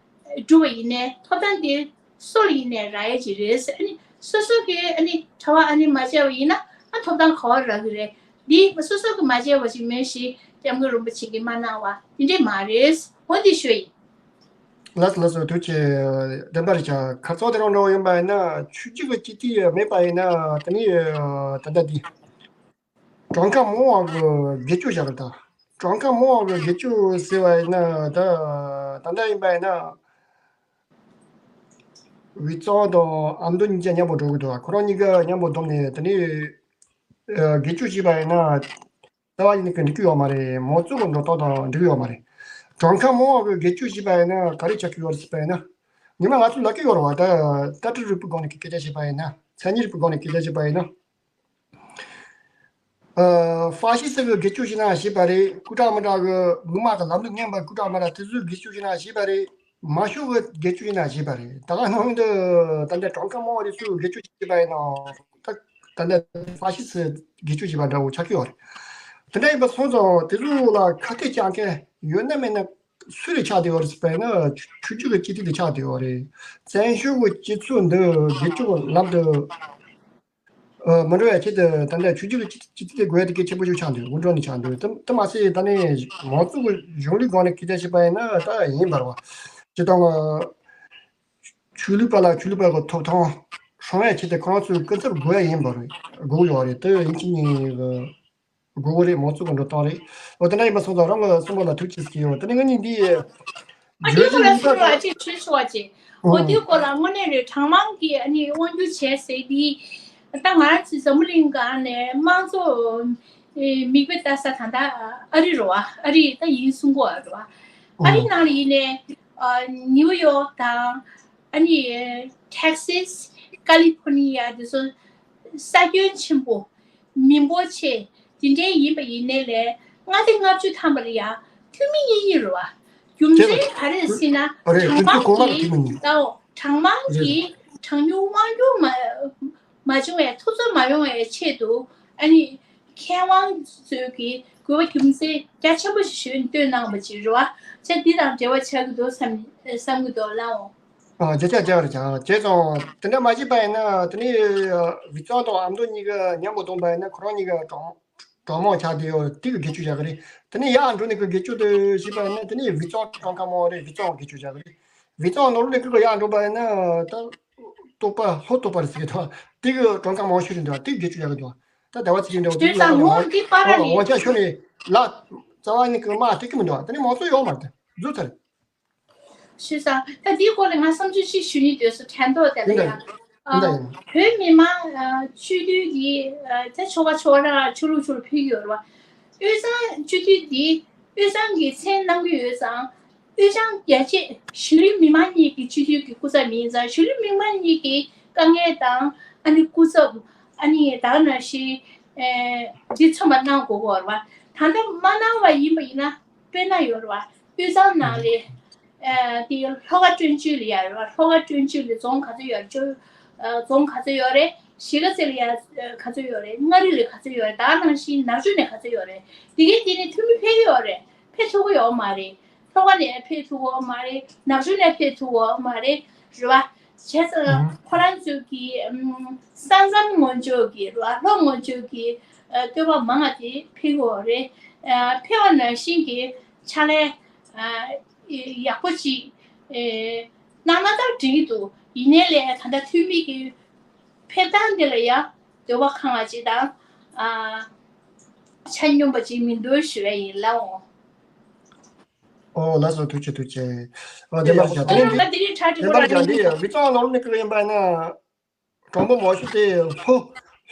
སྒྲུབ་པ་ཡིན་ནའི་ཐོབ་ཐང་འདི་སུ་ལ་ཡིན་ནའི་རག་ཡ་ཅིག་རེད། ཨ་ནི་སོ་སོ་གི་ཨ་ནི་གྲྭ་པ་ཨ་ནི་མ་བྱས་པ་ཡིན་ན་ཨ་ཐོབ་ཐང་ག་བ་རག་གི་རེད། འདི་སོ་སོ་གི་མ་བྱས་པ་ཅིག་མིན་ཞིག་སྐྱབས་མགོན་རིན་པོ་ཆེ་གིས་མ་གནང་བ་འདི་འདྲས་མ་རེད། འོ་འདི་ཤོད་ཡིན། ལགས་ལགས་སོ། ཐུགས་རྗེ་ཆེ། བདེན་པ་རེད་ཤག་ཁ་ཚོགས་དེ་རང་འདྲ་བོ་ཡིན་པ་ཡིན་ན་ཆོས་བརྒྱུད་ཀྱི་སྤྱི་འཐུས་མེད་པ་ཡིན་ན་དེ་ནི་ད་ལྟ་འདི་གྲངས་ཀ་མང་བ་གི་དགེ་བཅུ་བཞག་གི་ད། གྲངས་ཀ་མང་བ་གི་དགེ་བཅུ་ཟེར་བ་ཡིན་ན་ད་ད་ལྟ་ཡིན་པ་ཡིན་ན། ཝི་ཙོང་དང་ཨ་མདོ་གཉིས་ཀ་མཉམ་པོ་འགྲོ་གི་འདུག་ཁོ་རང་གཉིས་ཀ་མཉམ་པོ་བསྡོམས་ནས་དེ་ནི་ཨ་དགེ་བཅུ་བྱས་པ་ཡིན་ན། རྩ་བ་ཉིད་ནས་ཀྱི་འགྲིག་གི་ཡོད་མ་རེད། མང་གཙོ་གི་འགྲོ་སྟངས་དང་འགྲིག་གི་ཡོད་མ་རེད། གྲངས་ཀ་མང་བ་གི་དགེ་བཅུ་བྱས་པ་ཡིན་ན་ག་རེ་ཆགས་ཀྱི་ཡོད་རེད་ཟེར་བ་ཡིན་ན། ཉི་མ་ང་ཚོ་ལབ་ཀྱི་ཡོད་རེད་བ། ད་ལྟ་གྲུབ་རིག་པའི་སྒང་ནས་སྐད་ཆ་བཤད་པ་ཡིན་ན། མཚན་ཉིད་རིག་པའི་སྒང་ནས་སྐད་ཆ་བཤད་པ་ཡིན་ན། ཨ་ཧྥ་ཤི་སི་གི་དགེ་བཅུ་བྱས་ན་ཞེས་པ་རེད། སྐུ་དྲག་མི་དྲག་གི་དམག་མི་གི་ལམ་ལུགས་ངན་པ་སྐུ་དྲག་མི་དྲག་དེ་ཚོའི་དགེ་བཅུ་བྱས་ན་ཞེས་པ་རེད། མ་ཤོག་གི་དགེ་བཅུ་བྱས་ན་ཞེས་པ་རེད། ད་ག་ནང་དུ་ད་ལྟ་གྲངས་ཀ་མང་བ་རེ་ཚོས་དགེ་བཅུ་བྱས་པ་ཡིན་ན་ད་ད་ལྟ་ཧྥ་ཤི་སི་དགེ་བཅུ་བྱས་པ་འདྲ་བོ་ཆགས་ཀྱི་ཡོད་རེད། དེ་འདྲ་ཡིན་པ་སོང་ཙང་དེ་ཚོ་ལ་ཁ་གཏད་བཅག་མཁན་ཡོད་ན་མེད་ན་སུ་རེད་ཆགས་བསྡད་ཡོད་རེད་ཟེར་བ་ཡིན་ན་ཆོས་བརྒྱུད་ཀྱི་སྤྱི་འཐུས་དེ་ཆགས་བསྡད་ཡོད་རེད། བཙན་བྱོལ་གྱི་སྤྱི་ཚོགས་འདི་དགེ་བཅུ་ལམ་དུ། ཨ་མི་འགྲོ་བའི་ཆེད་དུ་ད་ལྟ་ཆོས་བརྒྱུད་ཀྱི་སྤྱི་སྤྱི་འཐུས་དེ་དགོས་ཡ་དེ་གལ་ཆེན་པོ་ཞིག་ཆགས་འདུག་དངོས་འབྲེལ་ནས་ཆགས་འདུག་དེ་དེ་མ་ཟད་ད་ནི་མང་གཙོ་གི་གཞུང་ལུགས་སྒང་ནས་སྐད་ཆ་བཤད་པ་ཡིན་ན་ད་ཡིན་པ་རེད་བ། སྤྱིར་བཏང་ཆོས་ལུགས་པ་ལ་ཆོས་ལུགས་པ་གི་ཐོབ་ཐང་སྲུང་བའི་ཆེད་དུ་ཁོ་རང་ཚོའི་སྐུ་ཚབ་དགོས་ཡ་ཡིན་པ་རེད། དགོས་ཡོད་རེད། དེ་ཡིན་གཅིག་མིན་གཅིག་དགོས་གི་རེད། མང་གཙོ་གི་འགྲོ་སྟངས་རེད། འོ་དེ་འདྲ་ཡིན་པ་སོང་ཙང་རང་གི་གསུང་པ་ལ་ཐུགས་རྗེ་ཆེ་ཡོད། དེ་ནས་ང་གཉིས་འདི་ཨ་འདི་ཁོ་ལ་བརྗོད་གཞི་གསུང་རོགས་ཅིག་བྱེད་ཆོག་ཅིག་འོ་འདི་ཁོ་ལ་དངོས་གནས་རེད། གྲངས་མང་གིས་ཨ་ནི་དབང་སྒྱུར་བྱས་ཟེར་འདི། ད་ང་རང་ཚོའི་འཛམ་བུ་གླིང་སྒང་ནས་དམངས་གཙོ་མིག་དཔེ་ལྟ་ས་ད་ལྟ་ཨ་རི་རེད་བ། ཨ་རི་ད་ཡིན་གསུང་གི་ཡོད་རེད་བ། ཨ་རི་ནང་ལ་ཡིན་ནའི་ནིའུ་ཡོག་དང་ཨ་ནི་ཊེག་སིས་ཀ་ལི་ཕོར་ནི་ཡ་དེ་ཚོ་ས་ཁྱོན་ཆེན་པོ། མི་འབོར་ཆེ། དེ་འདྲའི་ཡིན་པ་ཡིན་ནའི་ལས་མངའ་སྡེ་ལྔ་བཅུ་ཐམ་པ་ལ་ཡང་འཐུས་མི་གཉིས་གཉིས་རེད་བ། རྒྱུ་མཚན་ག་རེ་ཟེར་ན་གྲངས་མང་གིས་ལའོ་གྲངས་མང་གིས་གྲངས་ཉུང་དབང་སྒྱུར་མ་མ་བྱུང་བའི་ཐུབ་ཚོད་མ་ཡོང་བའི་ཆེད་དུ་ཨ་ནི་མཁས་དབང་ཚོས་ཀྱི་དགོས་པ་རྒྱུ་མཚན་རྒྱ་ཆེན་པོ་ཞིག་ཞུས་ནས་བཏོན་གནང་བ་ཅིག་རེད་བ། བྱས་འདི་དང་འབྲེལ་བ་ཆགས་ཀྱི་འདུག་བསམ་བསམ་གྱི་འདུག་ལའོ། ཨ་བརྒྱ་ཆ་བརྒྱ་རེད་ཀྱང་བྱས་ཙང་དེ་འདྲ་མ་བྱས་པ་ཡིན་ན་དེ་ནས་ཝི་ཙོང་དང་ཨ་མདོ་གཉིས་ཀ་མཉམ་པོ་བསྡོམས་པ་ཡིན་ན་ཁོ་རང་གཉིས་ཀ་གྲོགས་གྲོགས་མོ་ཆགས་བསྡད་ཡོད། དེ་གི་དགེ་བཅུ་བཞག་གི་རེད། དེ་ནས་ཡར་འགྲོ་ནས་ཀྱི་དགེ་བཅུ་དེ་བྱས་པ་ཡིན་ན་དེ་ནས་ཝི་ཙོང་གྲངས་ཀ་མང་བ་རེད། ཝི་ཙོང་དགེ་བཅུ་བཞག་གི་རེད། ཝི་ཙོང་ནོར་ལུག་ཀི་ཡར་འགྲོ་པ་ཡིན་ན་ད་རྟོགས་པ་ལྷོ་རྟོགས་པ་རེད་ཟེར་གི་འདུག་དེ་གི་གྲངས་ཀ་མང་ཤོས་རེད་འདུག་དེ་གི་དགེ་བཅུ་བཞག་གི་འདུག་ད་ཟླ་བ་ཚེ་རིང་འདྲ་བོ་དེ་ལ་ངོ་འདི་པར་རེད། འོ་ཆ་ཤོར་ནས་ལ་རྩ་བ་ནས་ཀྱི་མ་དེ་གི་མི་འདུག་དེ་ནས་མང་གཙོ་ཡོད་མ་རེད། རྫུ་ཚར། ཞུས་ཙང་ད་འདིའི་སྐོར་ལ་ང་བསམ་ཚུལ་ཅིག་ཞུ་སྙིང་འདོད་སོང་། དྲན་ཐོག་དེ་ལ་ཡང་། ཨ་བོད་མི་མང་སྤྱི་འཐུས་ཀྱི་ད་ཆོལ་ཁ་ཆོལ་ཁ་རང་ཆོས་ལུགས་ཆོས་ལུགས་ཕེབས་ཀྱི་ཡོད་རེད་བ། དབུས་གཙང་སྤྱི་འཐུས་འདི་དབུས་གཙང་གི་མཚན་གནང་གི་ཡོད་ཙང་། དབུས་གཙང་རྒྱ་ཆེ་གཞིས་ལུས་མི་མང་གཉིས་ཀྱི་སྤྱི་འཐུས་ཀྱི་སྐུ་ཚབ་མིན་ཙང་། གཞིས་ལུས་མི་མང་གཉིས་ཀྱི་དཀའ་ངལ་དང་ཨ་ནི་སྐུ་ཚབ། ཨ་ནི་ད་ག་ནང་བཞིན་ཨེ་འདི་ཚང་མ་གནང་དགོས་ཀྱི་ཡོད་རེད་བ། ད་ལྟ་མ་གནང་བ་ཡིན་པ་ཡིན་ན་དཔེར་ན་ཡོད་རེད་བ། དབུས་གཙང་ནང་ལ་ཨེ་དེ་ལྷོ་ཁ་སྤྲོན་བྱེད་ལ་ཡོད་རེད་བ། ལྷོ་ཁ་སྤྲོན་བྱེད་ལ་རྫོང་ག་ཚོད་ཡོད་རེད། ཅོ་ཨ་རྫོང་ག་ཚོད་ཡོད་རེད། གཞིས་ཀ་རྩེ་ལ་ཡ་ག་ཚོད་ཡོད་རེད། མངའ་རིས་ལ་ག་ཚོད་ཡོད་རེད། ད་ག་ནང་བཞིན་ནག་ཆུ་ནས་ག་ཚོད་ཡོད་རེད། དེ་གའི་དེ་ནས་འཐུས་མི་ཕེབས་ཀྱི་ཡོད་རེད། ཕེབས་ཐུབ་ཀྱི་ཡོད་མ་རེད། ལྷོ་ཁ་ནས་ཕེབས་ཐུབ་ཀྱི་ཡོད་མ་རེད། ནག་ཆུ་ནས་ཕེབས་ཐུབ་ཀྱི་ཡོད་མ་རེད། རེད་བ། བྱས་ཙང་ཁོ་རང་ཚོས་ཀྱི་ཨམ་ས་མཚམས་ངོ་ཕྱོགས་ཀྱི་རེད་བ། ལྷོ་ངོ་ཕྱོགས་ཀྱི་ཨ་སྟོད་པ་མང་བ་དེ་ཕེབས་ཀྱི་ཡོད་རེད། ཨ་ཕེབས་པ་ནང་བཞིན་གྱི་ཕྱག་ལས་ཨ་ཡག་པོ་ཅིག་ཨེ་གནང་ན་ད་འགྲིག་གི་འདུག་ཡིན་ནའི་ལས་ད་ལྟ་འཐུས་མི་གི་ཕེབས་སྟངས་དེ་ལ་ཡང་འདོད་པ་ཁེངས་པ་ཅིག་དང་། ཨ་ཆ་སྙོམས་པ་ཅིག་མི་འདུག་ཞུ་བ་ཡིན། ལགས་འོང་། ཨོ་ལགས་སོ། ཐུགས་རྗེ་ཆེ། ཐུགས་རྗེ་ཆེ། ཨོ་བདེན་པར་བྱ། དེ་ལ་ང་དེ་རིང་གྲ་སྒྲིག་པ་རང་ཡིན། བདེན་པར་བྱ། འདི་ཡ་མི་གཙང་ལོར་ནི་ཀི་ཡིན་པ་ན། དྲང་པོ་མ་ཞུ་དེ་ལྷོ་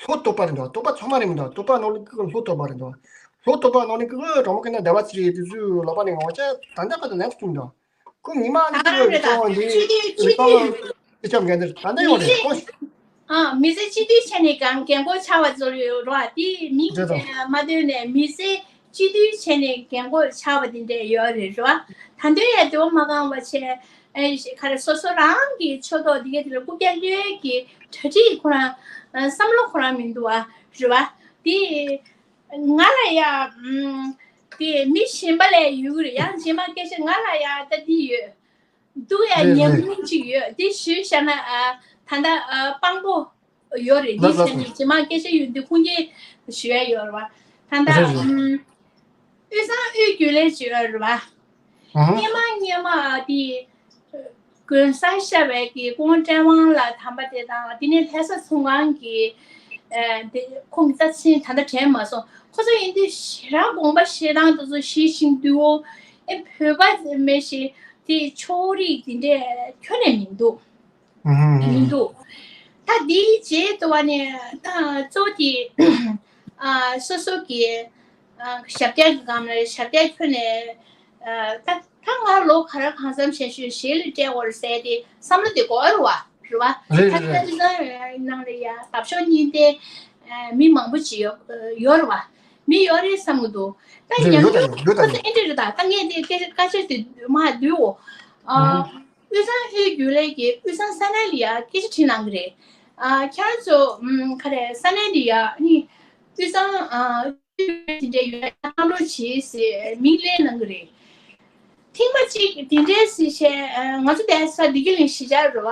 ལྷོ་སྟོད་པ་རེད་འདུག་སྟོད་པ་ཚང་མ་རེད་མི་འདུག་སྟོད་པ་ནོར་ལི་ཀི་ལྷོ་སྟོད་པ་རེད་འདུག་ལྷོ་སྟོད་པ་ནོར་ལི་ཀི་དྲང་པོ་ཀི་ན་སྡེ་བ་ཚི་རེད། དེ་ཚོའི་ལོ་པ་ནས་ངོ་ཅག་ད་ལྟ་ཁ་ད་ལན་ཐུག་འདུག་ཁོ་ཉི་མ་ཨ་ནི་ཀི་རེད། ད་ཅི་དུས་ཅི་དུས་ཨི་ཅམ་གན་དེར་ད་ལྟ་ཡོང་རེད་ཁོ། ཨ་མི་ཚེ་གཅིག་སྡུད་བྱས་ནས་གང་རྒན་གོག་ཆགས་པ་ཚོ་ཡོད་རོགས། དེ་མིང་རེད་དོ། མ་བཏོན་ནས་མི་ཚེ་གཅིག་སྡུད་བྱས་ནས་རྒན་གོག་ཆགས་པ་དེ་འདྲས་ཡོད་རེད་རོགས། ད་དུང་ཡང་འདོད་པ་མ་ཁེངས་པ་བྱས། ཨེ་ག་རེ་སོ་སོ་རང་གི་ཕྱོགས་གཏོགས་དེ་ག་དེ་ལ་རྐུབ་བཀྱག་ལོས་ཀྱི་གྲ་སྒྲིག་ཁོ་རང་བསམ་བློ་ཁོ་རང་མི་འདུག་བ་རེད་བ། དེ་ང་ལ་ཡ་དེ་མི་གཞན་པ་ལས་ཡོད་རེད། ཡང་རྗེས་མ་སྐད་ཆ་ང་ལ་ཡ་ད་དེ་ཡོད། སྡུག་ཡ་ཉམས་མྱོང་ཅིག་ཡོད། དེ་ཞུས་བཞག་ན་ཨ་ད་ལྟ་ཨ་དཔང་པོ་ཡོད་རེད། འདི་བྱས་ནས་རྗེས་མ་སྐད་ཆ་ཡོད་འདི་ཁུངས་སྐྱེལ་ཞུ་ཡ་ཡོད་རེད་བ། ད་ལྟ་ཨམ་དབུས་གཙང་དབུས་རྒྱུན་ལས་ཅིག་ཡོད་རེད་བ། སྔོན་མ་སྔོན་མ་དེ་དགོན་གསར་ཤར་བའི་གི་སྐུ་ངོ་བཀྲས་དབང་ལགས་དམ་པ་དེ་དང་དེ་ནས་ལྷ་ས་ཚོང་ཁང་གི་ཨ་དེ་ཁོང་གི་རྩ་ཆེན་ད་ལྟ་དྲན་མ་སོང་། ཁོ་ཚོ་ཡིན་དུས་ཞེ་དྲག་དགོངས་པ་བཞེས་སྟངས་དེ་ཚོ་ཞེ་ཞིང་དུལ་བོ། ཨེ་བོད་པ་མེད་ཞེ་དེ་ཕྱོགས་རིས་དེ་འདྲས་ཁྱོན་ནས་མི་འདུག་མི་འདུག་ད་དེའི་རྗེས་དུ་བ་ནས་ད་གཙོ་བོ་དེ་ཨ་སོ་སོ་གི་ཨ་ཞབས་བཀྱག་གི་སྒང་ལ་ཞབས་བཀྱག་ཁྱོན་ནས་ཨ་ད་ད་ང་ལོ་ག་རེ་གང་འཚམ་བྱས་ཞུས་ཞེ་ལ་སྤྲད་འོར་ཟེར་ཏེ་བསམ་བློ་དེ་འགོ་རུ་བ་རུ་བ། རེད་ད་རེད་ད་རེད། དེ་ནང་ནང་ལ་ཡ་འདབ་གཤོག་གཉིས་ལྡན་ཨ་མི་མང་པོ་ཅིག་ཡོད་ཡོད་རུ་བ། མི་ཡོད་རེད་བསམ་གི་འདུག་ད་རེད་ཉམས་ཡོད་ད་མྱོང་ཡོད་ད་ཁོ་ཚོ་ཡོད། ཨེ་འདྲ་རེད། ད་ད་ངས་དེ་སྐད་ཆ་སྐད་ཆ་དེ་མ་བསྡུའོ། ཨ། དབུས་གཙང་དབུས་རྒྱུན་ལས་ཀྱིས་དབུས་གཙང་ས་གནས་ལ་ཡ་སྐད་ཆ་དྲིས་གནང་གི་རེད། ཨ་ཁྱེད་རང་ཚོ་ཨམ་ག་རེ་ས་གནས་འདི་ཡ་ནི་དབུས་གཙང་ཨ་དབུས་དེ་འདྲའི་ཡོད་ན་བསམ་བློ་བྱེད་ཟེར་མིང་གླེང་གནང་གི་རེད། ཐེངས་མ་གཅིག་དེ་འདྲའི་ཟེར་བྱས་ཨ་ང་ཚོ་དེ་ས་བདེ་སྐྱིད་གླིང་གཞིས་ཆགས་རེད་བ།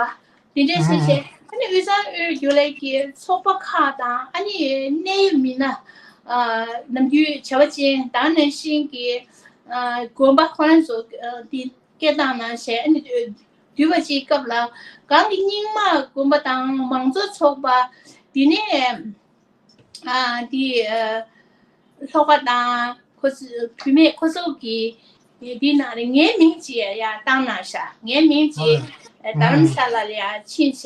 དེ་འདྲའི་ཟེར་བྱས་ཨ་ནི་དབུས་གཙང་དབུས་རྒྱུན་ལས་ཀྱི་ཚོགས་པ་ཁག་དང་ཨ་ནི་གནད་ཡོད་མི་སྣ་ཨ་ནམ་རྒྱུན་བྱ་བ་ཅན་དང་ནང་བཞིན་གྱི་ཨ་དགོན་པ་ཁོ་རང་ཚོ་ཨ་དེ། སྐད་བཏང་གནང་བྱས་ཨ་ནི་འདུས་པ་ཅིག་སྐབས་ལ་གང་གི་རྙིང་མ་དགོན་པ་དང་མང་གཙོ་ཚོགས་པ་དེ་ནས་ཨ་དེ་ཨ་ལྷོ་ཁ་དང་ཁོ་ཚོ་བུད་མེད་ཁོ་ཚོ་གི་དེ་ནང་ལ་ངའི་མིང་ཅིག་ཡང་བཏང་གནང་ཤག་ངའི་མིང་ཅིག་ཨ་རྡ་རམ་ས་ལ་ལ་ཡང་ཕྱིན་བྱས་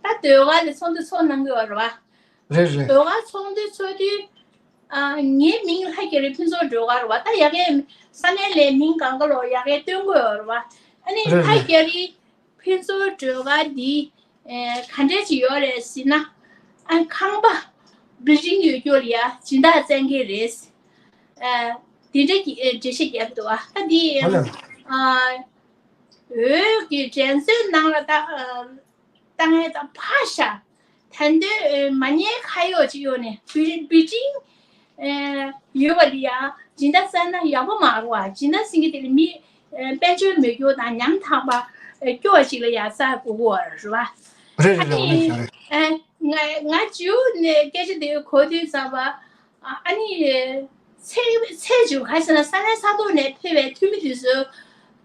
ད་ཟློས་གར་ལ་ཚོགས་འདུ་ཚོགས་གནང་གི་ཡོད་རེད་བ། རེད་རེད། ཟློས་གར་ཚོགས་འདུ་ཚོགས་དུས། ཨ་ངའི་མིང་ལྷ་རྒྱ་རི་ཕུན་ཚོགས་སྒྲོལ་དཀར་རེད་བ། ད་ཡ་གའི་ས་གནས་ལའི་མིང་གང་ག་ལོ་ཡ་གའི་སྟོན་དགོས་ཡོད་རེད་བ། ཨ་ནི་རེད་ལྷ་རེད། རྒྱ་རི་ཕུན་ཚོགས་སྒྲོལ་དཀར་འདི་ཨེ་ག་འདྲས་ཅིག་ཡོད་རེད་ཟེར་ན། ཨ་ཁང་པ་བིལ་ཌིང་ཡོད་རྒྱུ་ལ་ཡ་སྦྱིན་བདག་བཙལ་མཁན་རེད། ཨ་དེ་འདྲས་ཀྱི་ཨེ་འགྲེལ་བཤད་རྒྱབ་འདུག་ཨ་ད་འདི་ཨ་ལ། ཨ་འོས་ཀྱི་དྲན་གསོའི་ནང་ལ་ད་ཨ། ལྟ་ངན་དང་ཕར་བཞག་ད་འདོད་མ་ཉེས་ཁ་གཡོག་ཅིག་གཡོག་ནས་བི་བི་ཏིང་ཡོད་པ་འདི་ཡང་སྦྱིན་བདག་བཙལ་ན་ཡག་པོ་མ་རེད་བ། སྦྱིན་བདག་ཟེར་མཁན་དེ་ལ་མི་དཔལ་འབྱོར་མེད་རྒྱུ་དང་ཉམ་ཐག་པ་སྐྱོ་བ་ཞིག་ལ་ཡང་བཙལ་དགོས་ཀྱི་ཡོད་རེད་བ། རེད་རེད་རེད། ཨ་ནི་ང་ང་ཇིའུ་ནས་སྐད་ཆ་དེ་གོ་དུས་ཙམ་པ། ཨ་ནི། ཚེ་ཚེ་མཇུག་ག་ཟེར་ན་ས་གནས་ས་ཐོག་ནས་ཕེབས་པའི་འཐུས་མི་དེ་ཚོའི་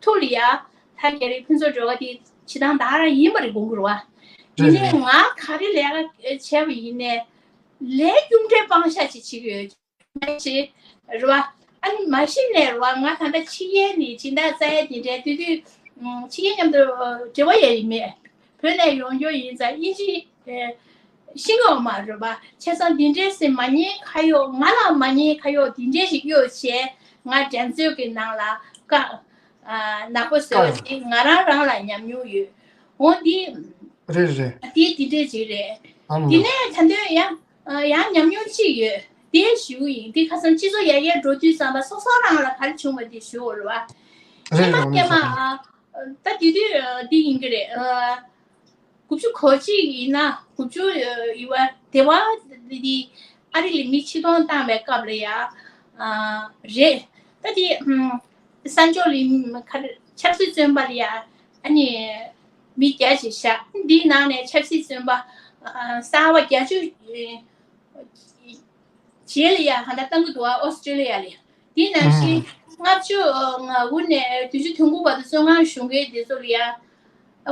ཐུགས་ལ་ཡ་ལྷ་རྒྱ་རི་ཕུན་ཚོགས་སྒྲོལ་དཀར་དེ་བྱེད་སྟངས་ད་ག་རང་ཡིན་པ་རེད་དགོངས་ཀྱི་རེད་བ། ཡིན་ནའི་ང་ག་རེ་ལས་ཀ་བྱས་པ་ཡིན་ནའི་ལས་རྒྱུ་འབྲས་སྤང་བཞག་ཅིག་བྱེད་ཀྱི་ཡོད་ཅེས་རེད་བ། ཨ་ནི་མ་གཞི་ནས་རེད་བ། ང་ད་ལྟ་ཕྱི་རྒྱལ་ནས་སྦྱིན་བདག་བཙལ་ཡས་དེ་འདྲའི་དུས་དུས་ཕྱི་རྒྱལ་མཉམ་དུ་འབྲེལ་བ་ཡང་ཡིན་མེད། བོད་ནས་ཡོང་རྒྱུ་ཡིན་ཙང་དབྱིན་ཇི་ཤེས་ཀྱི་ཡོད་མ་རེད་པ། བྱས་ཙང་འདི་འདྲའི་སེམས་མ་ཉེས་ཁ་གཡོག་ང་ལ་མ་ཉེས་ཁ་གཡོག་འདི་འདྲའི་ཞིག་གཡོག་བྱས་ང་འགྲན་རྩོད་ཀྱི་ནང་ལ་བཀག་ནག་པོ་བཟོས་པ་དེ་ང་རང་རང་ལ་ཉམས་མྱོང་ཡོད། འོ་འདི་རེད་རེད། དེ་འདི་འདྲའི་ཅིག་རེད། ཨ་མ། དེ་ནས་ད་དུང་ཡང་ ཡང་ཉམས་མྱོང་གཅིག་ཡོད། དེ་ཞུ་ཡིན། དེ་ཁ་སང་སྤྱི་ཚོགས་ཡར་རྒྱས་འགྲོ་དུས་ཙམ་པ་སོ་སོ་རང་ལ་ག་རེ་བྱུང་བ་དེ་ཞུ་འོ་རེད་བ། ཕྱི་མ་སྐྱེས་མ་ད་དེ་དུས་འདི་ཡིན་གྱི་རེད། དགུ་བཅུ་གོ་གཅིག་ཡིན་ན་དགུ་བཅུ་ཡི་བ་དེ་བ་འདི་ཨ་རི་ལ་མི་ཕྱིར་གཏོང་བཏང་བའི་སྐབས་ལ་ཡ་རེད། ད་དེ་གསར་འབྱོར་ལ་ཆབ་སྲིད་བཙོན་པ་ལ་ཡ་ཨ་ནི་མི་བརྒྱ་ཅིག་བཞག་འདིའི་ནང་ནས་ཆབ་སྲིད་བཙོན་པ་གསར་བ་བརྒྱད་ཅུ་རྗེས་ལ་ཡ་གང་ལྟར་བཏང་གི་འདུག་ཨོ་སི་ཀྲི་ལི་ཡ་ལ། དེ་ནང་བཞིན་ལྔ་བཅུ་ང་དགུ་ནས་བདུན་ཅུ་དོན་དགུ་བར་དུ་བཙོན་ཁང་བཞུགས་མཁན་དེ་ཚོ་ལ་ཡ།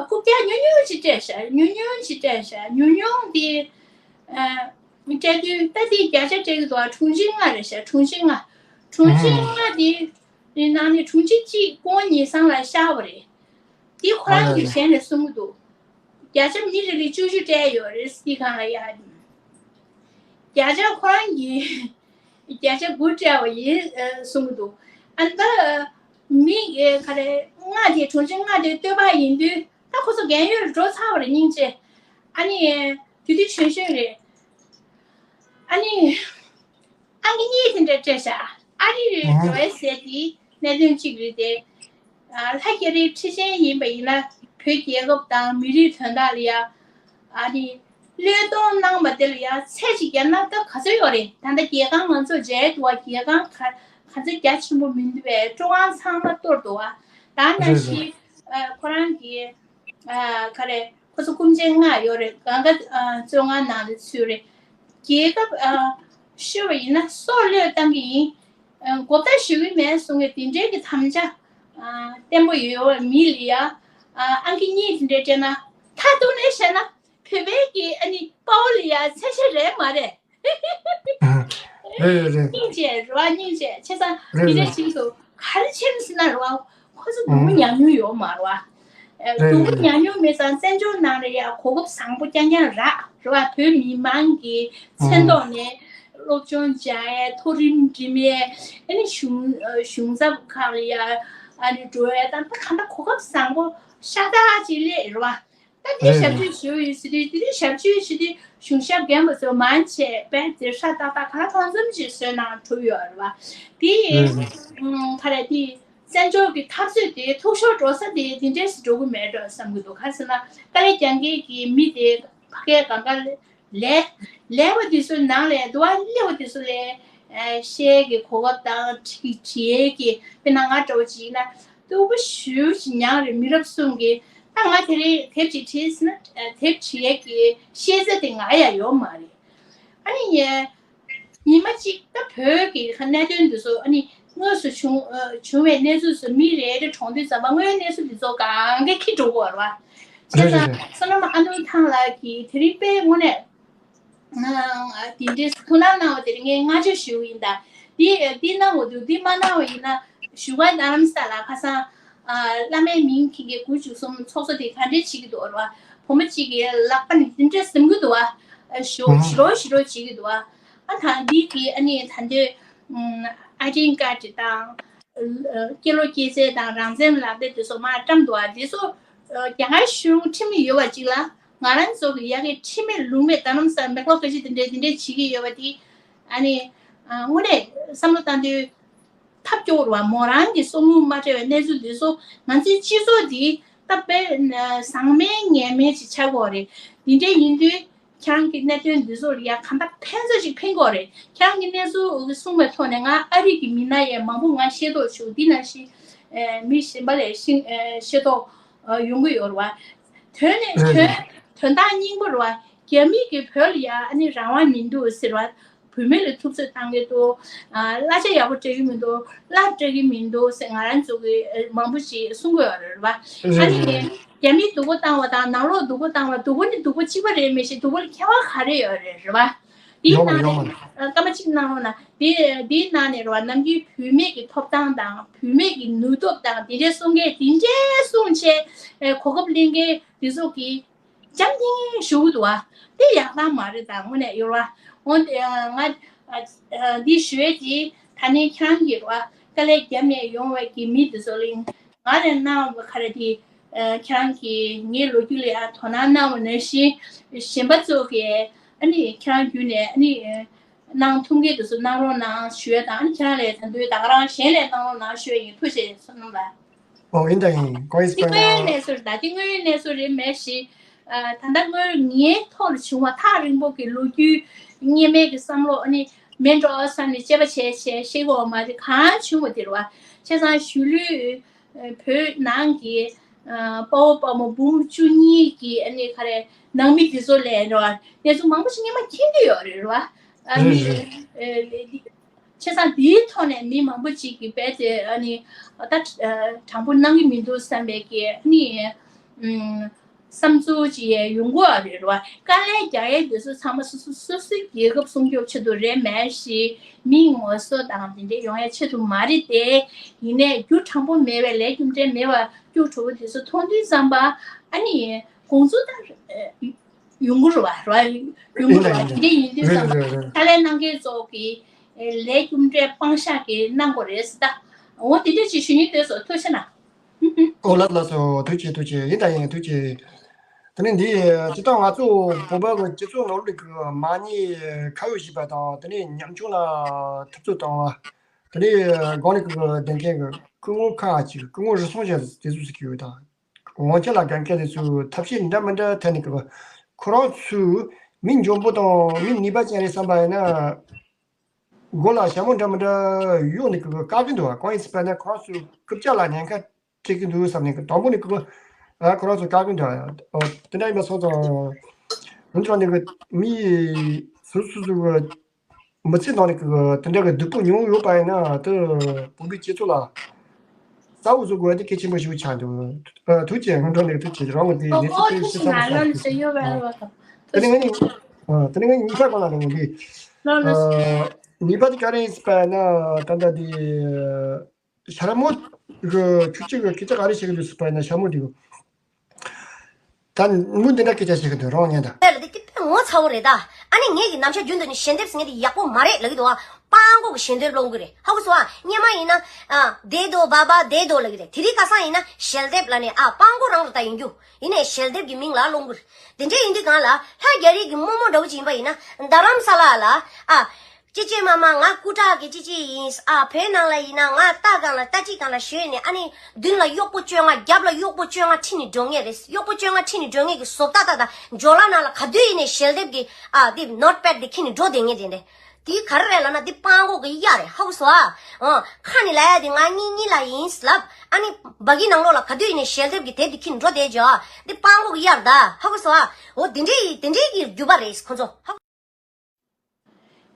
རྐུབ་བཀྱག་ཉུང་ཉུང་ཅིག་སྤྲད་ཤག་ཉུང་ཉུང་ཅིག་སྤྲད་ཤག་ཉུང་ཉུང་དེ་སྤྲད་དུས་ད་དེ་བརྒྱ་ཆ་སྤྲད་ཀྱི་འདུག་གྲངས་ཆུང་ལྔ་རེད་ཤག་གྲངས་ཆུང་ལྔ། གྲངས་ཆུང་ལྔ་དེ་ནང་ནས་གྲངས་ཆུང་གཅིག་ཀོང་ཉི་སང་ལ་ཤར་བ་རེད། དེ་ཁོ་རང་གི་ཞལ་ནས་གསུང་གི་འདུག་བརྒྱ་ཆ་མི་རེ་ལ་བཅུ་བཅུ་སྤྲད་ཡོད་རེད་སི་ཁང་ལ་ཡ། བརྒྱ་ཆ་ཁོ་རང་གིས་བརྒྱ་ཆ་དགུ་སྤྲད་པ་ཡིན་གསུང་གི་འདུག་ཨ་ད་མི་ག་རེ་ལྔ་དེ་གྲངས་ཆུང་ལྔ་དེ་བསྟོད་པ་ཡིན་དུས་ད་ཁོ་ཚོ་རྒན་ཡོལ་འགྲོ་ཚར་བ་རེད་སྙིང་རྗེ། ཨ་ནི་དེ་དུས་གཞོན་གཞོན་རེད། ཨ་ནི། ཨང་ཀི་གཉིས་དེ་འདྲ་སྤྲད་ཤག་ཨ་རི་རེད་འགྲོ་བའི་ཟས་དེ་གནད་དོན་གཅིག་རེད་དེ། ལྷ་རྒྱ་རིའི་ཁྲི་ཆེན་ཡིན་པ་ཡིན་ན་བོད་རྒྱལ་ཁབ་དང་མི་རིགས་དོན་དག་ལ་ཡ། ཨ་ནི། བློས་གཏོང་གནང་བ་དེ་ལ་ཡ་ཚད་ཅིག་བརྒྱབ་ན་ད་ག་ཚོད་ཡོད་རེད། ད་ལྟ་རྒྱལ་ཁང་ང་ཚོ་མཇལ་འདུག་བ། རྒྱལ་ཁང་ག་ག་ཚོད་རྒྱ་ཆེན་པོ་མི་འདུག་པས། སྤྲོ་ཁང་ཚང་མ་གཏོར་འདུག་བ། ད་ནང་བཞིན་ཁོ་རང་གི་ག་རེ། ཁོ་ཚོ་སྐུ་མཆེད་ལྔ་ཡོད་རེད། གང་ག་བཙོན་ཁང་ནང་ལ་ཚུད་རེད། རྒྱལ་ཁབ་ཤོད་པ་ཡིན་ན་སྲོག་བློས་བཏང་གི་ཡིན། མགོ་བརྡ་ཞུ་གི་མེད་གསུང་གི་དེ་འདྲའི་གི་དམ་བཅའ་བརྟན་པོ་ཡོད་པ་མི་ལ་ཡ། ཨང་ཀི་གཉིས་དེ་འདྲའི་སྤྲད་ན་མཐར་གཏུགས་ནས་བཤད་ན་བོད་པའི་གི་ཨ་ནི་དཔའ་བོ་ལ་ཡ་ཚད་གཞི་རེད་མ་རེད། རེད་རེད། སྙིང་རྗེ་རེད་བ། སྙིང་རྗེ་བྱས་ཙང་རེད་འདི་འདྲ་རེད། ཞིག་ཏུ་ག་རེ་བྱས་ཟེར་ན་རེད་བ། ཁོ་ཚོ་སྡུག་པོ་མྱངས་མྱོང་ཡོད་མ་རེད་བ། རེད་སྡུག་པོ་མྱངས་མྱོང་མེད་ཙང་བཙན་བྱོལ་ནང་ལ་ཡ་གོ་སྐབས་བཟང་པོ་རྐྱང་རྐྱང་རག་རེད་བ། བོད་མི་མང་གི་མཚན་ཐོག་ནས་སློབ་སྦྱོང་སྦྱང་ཡས། མཐོ་རིམ་འབྲི་མེད། ཨ་ནི་གཞུང་གཞུང་ཚབ་ཁག་ལ་ཡ་ཨ་ནི་འགྲོ་ཡས་དང་ད་ག་འདྲ་གོ་སྐབས་བཟང་པོ་ཤ་སྟག་ཅིག་སླེབས་རེད་བ། ད་དེ་ཞབས་ཕྱི་ཞུ་ཡོད་ཟེར་དུས་དེ་དུས་ཞབས་ཕྱི་ཞུ་དུས་གཞུང་ཞབས་རྒན་པ་ཚོ་མང་ཆེ་བས་དེ་ཧྲ་ཏག་ཏག་གང་གང་འཚམ་ཞིག་བཟོས་གནང་གྲུབ་ཡོད་རེད་བ། དེ་ཡིན་ག་རེ་དེ་བཙན་བྱོལ་གྱི་འཐབ་རྩོད་དེ་འཐུས་ཤོར་འགྲོ་ས་དེ་དེ་འདྲས་སུ་འགྲོ་གི་མེད་འགྲོ་བསམ་གི་འདུག་ག་ཟེར་ན་དཀའ་ལས་རྒྱག་མཁན་གྱི་མི་དེ་ཕ་གའི་གང་ག་ལས་ལས་པ་དེ་ཚོའི་ནང་ལས་འདུ་བ་སླེབས་པ་དེ་ཚོ་ལས་བཤད་ཀྱི་གོ་སྐབས་དང་བྲིས་ཡས་ཀྱི་དཔེར་ན་ང་འདྲ་བོ་ཅིག་ཡིན་ན། སྟུག་པོ་ཞེ་པོ་ཅིག་མྱངས་རེད། མི་རབས་གསུམ་གྱིས་ད་ང་དེ་རིང་དེབ་ཅིག་བྲིས་ཟིན་ན་དེབ་བྲིས་ཡས་ཀྱི་ཤེས་ཚད་དེ་ང་ཡ་ཡོད་མ་རེད། ཨ་ནི་ངས་ཉི་མ་གཅིག་ད་བོད་ཀྱི་གནད་དོན་འདི་ཚོ་ཨ་ནི་དངོས་སུ་བྱུང་བྱུང་བའི་གནས་ཚུལ་ཚོ་མི་རེ་རེ་གྲོངས་དུས་ཙམ་པ་དངོས་ཡོད་གནས་ཚུལ་འདི་ཚོ་གང་ག་འཁྱེར་འགྲོ་དགོས་རེད་བ། བྱས་ཙང་བསོད་ནམས་ཨ་ནུ་ཐང་ལགས་ཀྱིས་དེ་རིང་དཔེ་དངོས་གནས། དེ་འདྲའི་ཐུགས་སྣང་གནང་བ་དེར་ངས་བསྔགས་བརྗོད་ཞུ་གི་ཡིན། ད་འདི་འདི་གནང་བ་འདུག་འདི་མ་གནང་བ་ཡིན་ན་བཞུགས་སྒར་རྡ་རམ་ས་ལ་ཁ་སང་བླ་མའི་མིང་འཁྱེར་མཁན་དགུ་བཅུ་གསུམ་ཚོགས་གཙོ་དེ་ག་འདྲས་བྱེད་ཀྱི་འདུག་ར་བ། བུ་མོ་གཅིག་གིས་ལག་པ་ནས་འདི་འདྲས་ཟིན་གྱི་འདུག་བ། ཞུ་ཞུ་རོགས་ཞུ་རོགས་བྱེད་ཀྱི་འདུག་བ། ཨ་ད་འདི་གི་ཨ་ནི་ད་འདོད་ཨ་ཏིང་ཀ་ཏི་དང་། སྐྱེ་ལོ་སྐྱེ་ཚེས་དང་རང་བཙན་ལག་དེབ་དེ་ཚོ་མར་བཀྲམ་འདུག་ཨ། དེ་ཚོ་རྒྱ་གར་གཞུང་ཁྲིམས་ཡོད་པ་ཅིག་ལ་ང་རང་ཚོ་གི་ཡ་གི་ཁྲིམས་མེད་ལུགས་མེད་རྡ་རམ་ས་ལ་མེག་ལོག་ཀ་ཅི་དེ་འདྲས་དེ་འདྲས་བྱེད་ཀྱི་ཡོད་པ་དེ་ཨ་ནི་དངོས་གནས་བསམ་བློ་བཏང་དུས་ཐབས་སྐྱོ་བོ་རེད་བ། མོ་རང་གི་སྲོག་རླུང་མ་བྲལ་བའི་གནས་ཚུལ་འདི་ཚོ་ང་ཚོའི་སྤྱི་ཚོགས་འདི་ད་དཔེ་ཟང་མིན་ངན་མིན་ཅིག་ཆགས་ཀྱི་ཡོད་རེད། དེ་འདྲས་ཡིན་དུས། ཁྱེད་རང་གི་གནད་དོན་འདི་ཚོ་ལ་ཡ་གང་ལྟར་ཕན་ཚུན་ཞིག་ཕན་དགོས་རེད། ཁྱེད་རང་གི་གནས་ཚུལ་གསུངས་པའི་ཐོག་ནས་ང་ཨ་རི་གི་མི་སྣ་ཡས་མང་པོ་ང་ཤེས་རྟོགས་བྱུང་། འདི་ནང་བཞིན་མི་གཞན་པ་ལས་ཤེས་ཤེས་རྟོགས་ཡོང་གི་ཡོད་རེད་བ། དོན་ནས་དོན་དོན་དག་སྙིང་པོ་རེད་བ། རྒྱ་མི་གིས་བོད་ལ་ཡ་ཨ་ནི་རང་དབང་མི་འདུག་ཟེར་བ། བུད་མེད་ལ་ཐུབ་ཚོད་བཏང་གི་འདུག་གླ་ཆ་ཡག་པོ་སྤྲད་ཀྱི་མི་འདུག་གླ་སྤྲད་ཀྱི་མི་འདུག་ཟེར་ང་རང་ཚོ་གི་མང་པོ་ཞིག་གསུང་གི་ཡོད་རེད་བ། ཨ་ནི་རྒྱ་མིས་སྡུག་པོ་བཏང་བ་དང་ནང་ལོགས་སྡུག་པོ་བཏང་བ། སྡུག་པོ་ནི་སྡུག་པོ་གཅིག་པ་རེད། མི་ཤེས་སྡུག་པོ་ལ་ཁྱད་པར་ག་རེ་ཡོད་རེད་རེད་བ། དེའི་ནང་ནས་སྐར་མ་གཅིག་གནང་རོགས་གནང་། དེ་དེའི་ནང་ནས་རེད་བ། ནམ་རྒྱུན་བུད་མེད་ཀྱི་ཐོབ་ཐང་དང་བུད་མེད་ཀྱི་ནུས་སྟོབས་དང་དེ་འདྲའི་གསུང་མཁན་དེ་འདྲའི་གསུང་བྱས་གོ་སྐབས་ལེན་མཁན་དེ་ཚོ་གིས། འཇམ་ཐིང་ཐིང་ཞུ་གི་འདུག་བ། དེ་ཡག་ཐང་མ་རེད། ད་དངོས་གནས་ཡོད་ར། འོན་ཏེ་ང་འདི་ཞུ་ཡས་དེ་ད་ནི་ཁྱེད་རང་གིས་ར་དཀའ་ལས་བརྒྱབ་ནས་ཡོང་བའི་གི་མི་དེ་ཚོ་ལ་ང་ལ་གནང་བ་ག་རེ་དེ་ཁྱེད་རང་གིས་ངའི་ལོ་རྒྱུས་ལ་ཡང་དོ་སྣང་གནང་བ་ནང་བཞིན་གཞན་པ་ཚོ་གིས་ ཨ་ནི་ཁྱེད་རང་བརྒྱུད་ནས་ཨ་ནི་གནང་ཐུབ་མཁན་དེ་ཚོ་གནང་རོགས་གནང་ཞུ་ཡ་དང་། ཨ་ནི་ཁྱེད་རང་ལས་ད་དུང་ད་ག་རང་གཞན་ལས་གནང་རོགས་གནང་ཞུ་ཡ་ཡིན། ཐུགས་རྗེ་ཆེ་བསོད་ནམས་ལགས། ཨོ་ཡིན་ད་ཡིན། ཀོ་ཡིས་དེ་པ་ན་དངོས་ཡོད་གནས་ཚུལ་རེད་ད། དེ་དངོས་ཡོད་གནས་ཚུལ་རེད་མེད་ཞིག་ད་ལྟ་དངོས་ངའི་ཐོག་ལ་བྱུང་བ་ཐག་རིང་པོ་གི་ལོ་རྒྱུས་སྔོན་མའི་གི་བསམ་བློ་ཨ་ནི་མེད་འགྲོ་བསམ་ནས་དཔྱད་པ་བྱས་བྱས་ཤེས་གོ་མ་རེད། གང་བྱུང་བ་དེ་རེད་བ། བྱས་ཙང་གཞིས་ལུས་བོད་ནང་གི་དཔའ་བོ་དཔའ་མོ་འབུམ་བཅུ་གཉིས་ཀྱི་ཨ་ནི་ག་རེ་ནང་མི་དེ་ཚོ་ལས་རེད་བ། གནས་ཚུལ་མང་པོ་ཞིག་སྔོན་མ་མཁྱེན་གྱི་ཡོད་རེད་རེད་བ། ཨ་ནི་རེད་རེད། བྱས་ཙང་དེའི་ཐོག་ནས་མི་མང་པོ་ཅིག་གིས་རྦད་དེ་ཨ་ནི་ད་དྲང་པོ་གནང་གི་མི་འདུག་བསམ་པའི་གི་ཨ་ནི་བསམ་ཚུལ་ཅིག་ཡོང་གི་ཡོད་རེད་བ། དཀའ་ལས་རྒྱག་ཡས་དེ་ཚོ་ཚང་མ་སོ་སོ་སོ་སོའི་རྒྱལ་ཁབ་སྲུང་སྐྱོབ་ཆེད་དུ་རེད་མེད་ཞིག་མི་ངོ་སོ་དང་དེ་འདྲའི་ཡོང་ཡས་ཆེད་དུ་མ་རེད་དེ། ཡིན་ནའི་རྒྱུ་དྲང་པོ་མེད་པའི་ལས་རྒྱུ་འབྲས་མེད་པ་སྐྱུག་བྲོ་བོ་དེ་ཚོ་མཐོང་དུས་ཙམ་པ་ཨ་ནི་དགོངས་ཚུལ་ད་ཡོང་གི་རེད་བ། རེད་བ། ཡོང་གི་རེད་བ། དེ་འདྲ་ཡིན་དུས་ཙམ་པ་དཀའ་ལས་གནང་མཁན་ཚོ་གི་ལས་རྒྱུ་འབྲས་སྤང་བཞག་གི་གནང་དགོས་རེད་ཟེར་ད། འོ་དེ་འདྲ་ཅིག་ཞུ་སྙིང་འདོད་སོང་། ཐུགས་རྗེ་གནང་། ཨོ་ལགས་ལགས་སོ། ཐུགས་རྗེ་ཆེ། ཐུགས་རྗེ་ཆེ། ཡིན་ད་ཡིན། ཐུགས་རྗེ་ཆེ། དེ་ནས་འདི་སྤྱིར་བཏང་ང་ཚོ་བོད་པ་གི་སྤྱི་ཚོགས་ནང་ལོགས་ཀྱི་མ་ཉེས་ཁ་གཡོགས་བྱས་པ་དང་དེ་ནས་ཉམ་ཆུང་ལ་འཐབ་རྩོད་བཏང་བ། དེ་ནས་སྒང་ནས་ཀྱི་བདེན་མཁན་གྱི་སྐུ་ངོ་ཁག་ཅིག་སྐུ་ངོ་རུ་སོང་བྱས་དེ་ཚོ་ཟེར་གྱི་ཡོད་དང་། དབང་ཆ་ལ་དགའ་མཁན་དེ་ཚོས་ཐབས་ཤེས་འདྲ་མི་འདྲ་ཐད་ནས་ཀྱི་ཁོ་རང་ཚོས་མི་འཇོན་པོ་དང་མི་ནུས་པ་ཅན་རེད་བསམ་པ་ཡིན་ན། མགོ་ལ་ཞྭ་མོ་འདྲ་མི་འདྲ་གཡོགས་ནས་ཀྱི་བཀག་གི་འདུག་བ། གང་ཡིན་ཟེར་བ་ན་ཁོ་རང་ཚོའི་རྐུབ་བཀྱག་ལ་ཉེན་ཁ་སྤྲད་ཀྱི་འདུག་བསམ་ནས་ཀྱི་དང་པོ་ནས་ཀྱི་ཨ་ཁོ་རང་ཚོ་བཀག་གི་འདུག་བ། དེ་འདྲ་ཡིན་པ་སོང་ཙང་འོན་ཀྱང་ནས་ཀྱི་མི་སོ་སོ་སོ་གི་མི་ཚེ་ནང་ནས་ཀྱི་དེ་འདྲ་གི་སྡུག་པོ་མྱོང་ཡོད་པ་ཡིན་ན་དེ་བོད་པའི་སྤྱི་ཚོགས་ལ་གསལ་བོ་བཟོ་དགོས་ཡ་དེ་གལ་ཆེན་པོ་ཞིག་ཆགས་འདུག་ཨ་ཐུགས་རྗེ་ཆེ། སྔོན་འགྲོ་ནས་ཐུགས་རྗེ་ཆེ། རང་གི་དེ་གནས་ཚུལ་དེ་ཤེས་ཚར་སོང་། དེ་ནས་ངས་ནི་ཨ་དེ་ནས་ངས་གཉིས་ཀ་གོང་ལ་ནས་ངས་འདི་ཨ་གཉིས་པ་དེ་ག་རེ་ཡིན་ཟེར་བ་ན་ད་ལྟ་དེ་ཤ་མོ་གི་ཁྱུ་གཅིག་གི་སྐད་ཆ་ག་རེ་བཤད་ཀྱི་འདུག་ཟེར་བ་ན་ཤ་མོ་དེ་གི་ད་མུ་འདི་འདྲ་སྐད་ཆ་བཤད་ཀྱི་འདུག་རང་ཉན་ད། དེ་ལ་དེ་དེ་དཔེ་ངོ་ཚ་བོ་རེད་ད། ཨ་ནི་ངེད་ཀྱི་ནམ་ཞག་རྒྱུན་དུ་ནི་ཞལ་འདེབས་ཟེར་མཁན་དེ་ཡག་པོ་མ་རེད་ལབ་ཀྱི་འདུག་ཨ། སྤྲང་པོ་གི་ཞལ་འདེབས་སློང་གི་རེད། ཧ་གོ་སོང་ཨ། སྔོན་མ་ཡིན་ན་ཨ་བདེ་དོ་བ་བ་བདེ་དོ་ལབ་ཀྱི་རེད། དེ་རིང་ཁ་སང་ཡིན་ན་ཞལ་འདེབས་ལབ་ནས་ཨ་སྤྲང་པོ་རང་རུ་ད་ཡིན་རྒྱུ། ཡིན་ནའི་ཞལ་འདེབས་ཀྱི་མིང་ལ་སློང་གི་རེད། དེ་འདྲ་ཡིན་དུས་གང་ལ་ལྷ་རྒྱ་རིགས་ཀྱི་རྨོ་མོ་འདྲ་བོ་ཅིག་ཡིན་པ་ཡིན་ན་རྡ་རམ་ས་ལ་ལ་ཨ། ཅི་ཅི་མ་མ་ང་སྐུ་དྲག་གི་ཅི་ཅི་ཡིན་ཨ། བོད་ནང་ལ་ཡིན་ན་ང་རྟ་གང་ལ་རྟ་ཅི་གང་ལ་ཞོན་ནས་ཨ་ནི་མདུན་ལ་གཡོག་པོ་བཅོ་ལྔ་རྒྱབ་ལ་གཡོག་པོ་བཅོ་ལྔ་ཁྲིད་ནས་འགྲོ་ངེས་རེད། གཡོག་པོ་བཅོ་ལྔ་ཁྲིད་ནས་འགྲོ་ངེས་ཀྱི་བཟོ་ལྟ་ལྟ་དང་ཇོ་ལ་ནང་ལ་ག་དུས་ཡིན་ནས་ཞལ་འདེབས་ཀྱི་ཨ་དེ་ནོ་ཊི་པེ་ཌི་དེ་ཁྱེར་ནས་འགྲོ་བསྡད་ངེས་དེ་འདྲ། དེ་ག་རེ་རེད་ལབ་ན་དེ་སྤྲང་པོ་གི་གཡག་རེད། ཧ་གོ་སོང་ཨ། ཨ་ཁ་ནས་ལབ་ཡ་དེ་ང་གཉིས་གཉིས་ལ་ཡིན་ལབ། ཨ་ནི་སྦ་གི་ནང་ལོགས་ལ་ག་དུས་ཡིན་ནས་ཞལ་འདེབས་ཀྱི་དེབ་དེ་ཁྱེར་ནས་འགྲོ་བསྡད་ཇོ་ཨ། དེ་སྤྲང་པོ་གི་གཡག་རེད་ད། ཧ་གོ་སོང་ཨ། འོ་དེ་འདྲའི་དེ་འདྲའི་གི་རྒྱུ་པ་རེད་ཁོ་ཚོ། ཧ་